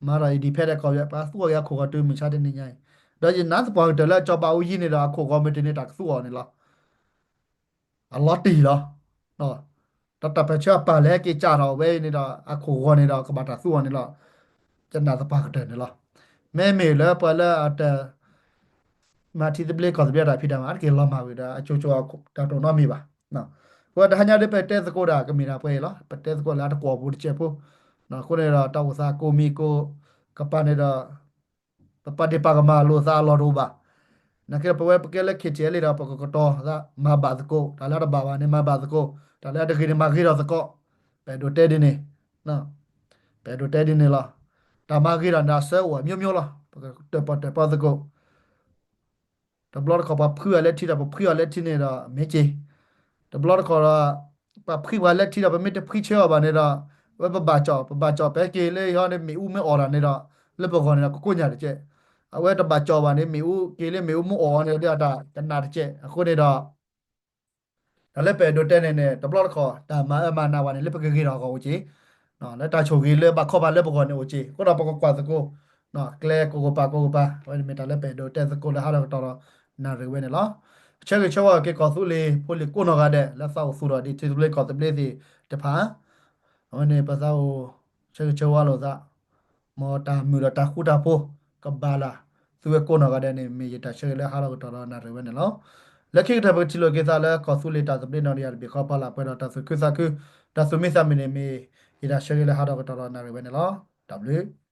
မၤဒီး independent ကီၢ် ပှၤသူအီၤက့ၤအခိၣ်ဂီၤတုၤမုၢ်ဆါတနံၤညါအံၤ, ဒီးယနာ်သပှၢ်ကတၢၢ်လၢကၠီဘးအူကၠံန့ၣ်ဒီး အခိၣ်ဂီၤမ့ၢ်တန့ၢ်တၢ်ကသူအီၤန့ၣ်လီၤ. အလီၤတံၢ်လီၤ. ဒီးတၢ်ပၢၢ်ဆၢအပၢ်လဲၤဟဲက့ၤကၢ်ထီၣ်ဝဲအံၤန့ၣ်ဒီး အခိၣ်ဂီၤန့ၣ်ဒီး ကဘၣ်တၢ်သူအီၤန့ၣ်လီၤ. ယနာ်သပှၢ်ကတၢၢ်န့ၣ်လီၤ. မ့မ့ၢ်လၢပှၤလၢအတ မၤထံသဘျ့ကီၢ်သဘျ့တၢ်ဖံးတၢ်မၤ အါတက့ၢ်လီၤမၢ်ဝံၤဒီး အကၠိကၠိတၢ်တိာ်နီတမံၤဘၣ်. အဃိတဟါညါဒ်ပတဲသကိးတၢ်ကမ့ၢ်တၢ်ပှဲၤအံၤလီၤ. ပတဲသကိးလၢအတကွီၢ်ပူၤတစဲးဖိ, အဃိန့ၣ်ဒီး တၢ်အိၣ်သးကိးမံၤကိးကပၤန့ၣ်ဒီး ပပာ်ဒ့ၣ်ပာ်ကမၣ်လိာ်သးအလီၢ်တအိၣ်ဘၣ်. နာ်က့ဒီးပဝဲပကဲလၢ K T L A ဒီး ပကကတီၤသးမၤဘၣ်သကိး တၢ်လၢအတဘၣ်ဘၣ်န့ၣ် မၤဘၣ်သကိး, တၢ်လၢအတဂ့ၤန့ၣ် မၤဂ့ၤထီၣ်သကိး, ပအဲၣ်ဒိးတဲဒ်န့ၣ် ပအဲၣ်ဒိးတဲဒ်န့ၣ်လီၤ. တၢ်မၤဂ့ၤထီၣ်န့ၣ် အဆၢအိၣ်အမျိုးမျိုးလီၤ. ပကတၢၣ်ပီၣ်တၢၣ်ပီသကိး တဘျီတခီၣ်ပှၤဖှံအီၤလၢထံဒီး ပဖှံအီၤလၢထံန့ၣ်ဒီး မ့ၢ်က့ၤ, တဘျီတခီၣ်ဒီး ပှၤဖှံပှၤလၢထံဒီး ပမ့ၢ်တဖှံဆၢအီၤဘၣ်န့ၣ်ဒီး အဝဲပဘၣ်ကၠီၣ် ပဘၣ်ကၠီၣ် ပဟဲက့ၤလၢဟီန့ၣ် မ့ၣ်အူမ့ၢ်အီၣ်တၢ်န့ၣ်ဒီး လၢပဂီၢ်န့ၣ်ဒီး ကကိညၢ်တကဲး, အဝဲတဘၣ်ကၠီၣ်ဘၣ်န့ၣ် မ့ၣ်အူက့ၤလၢမ့ၣ်အူမ့ၢ်အီၣ်အီၤန့ၣ်ဒီး တၢ်ကနၣ်တကဲး. အဃိန့ၣ်ဒီး တၢ်လၢပအဲၣ်ဒိးတဲန့ၣ်န့ၣ် တဘျီတခီၣ် တၢ်မၤအၢမၤနးဝဲန့ၣ် လၢပကဂ့ၤထီၣ်အဂီၢ်အိၣ်က့ၤ, လၢတၢ်ဆိၣ်ဂ့ၤလၢဘၣ်ခီဖးလၢပဂီၢ်န့ၣ်အိၣ်က့ၤ, အဃိဒီးပကကွၢ်သကိး ကျဲကိးကပၤကိးကပၤ အဝဲန့ၣ်မ့ၢ်တၢ်လၢပအဲၣ်ဒိးတဲသကိးလၢဟါဒီးကတီၢ်ဒီးနၣ်ရံၣ်ဝဲန့ၣ်လီၤ. ဆၢဂ့ၤဆၢဝါက့ၤကီၢ်သူလ့ၤဖိလံၤကိးနီၢ်ဂၤဒဲး လၢသးအိၣ်သူၣ်ထီၣ်ဒ်ထံသဘျ့ကီၢ်သဘျ့သ့ၣ်တဖၣ် အဝဲန့ၣ်ပသးအိၣ်ဆၢဂ့ၤဆၢဝါလိာ်သး, မ်တၢ်မုာ်ဒီးတၢ်ဃူတၢ်ဖိး ကဘၣ်လၢ်သုဝဲကိးနီၢ်ဂၤဒဲးန့ၣ် မ့ၢ်ယတၢ်ဆၢဂ့ၤလၢဟါဒီးကတီၢ်ဒီးနၣ်ရံၣ်ဝဲန့ၣ်လီၤ. လၢခံကတၢၢ်ပကထံၣ်လိာ်က့ၤသးလၢကီၢ်သူလ့ၤတၢ်သဘျ့နီၣ်တယၢ်တဘ့ၣ် ခီဖီလာ်ပှဲၤဒီးတၢ်သူၣ်ခုသးခု, တၢ်သူၣ်မံသးမုာ်န့ၣ် မ့ၢ်ယတၢ်ဆၢဂ့ၤလၢဟါဒီးကတီၢ်ဒီးနၣ်ရံၣ်ဝဲန့ၣ်လီၤ. တၢ်ဘျုး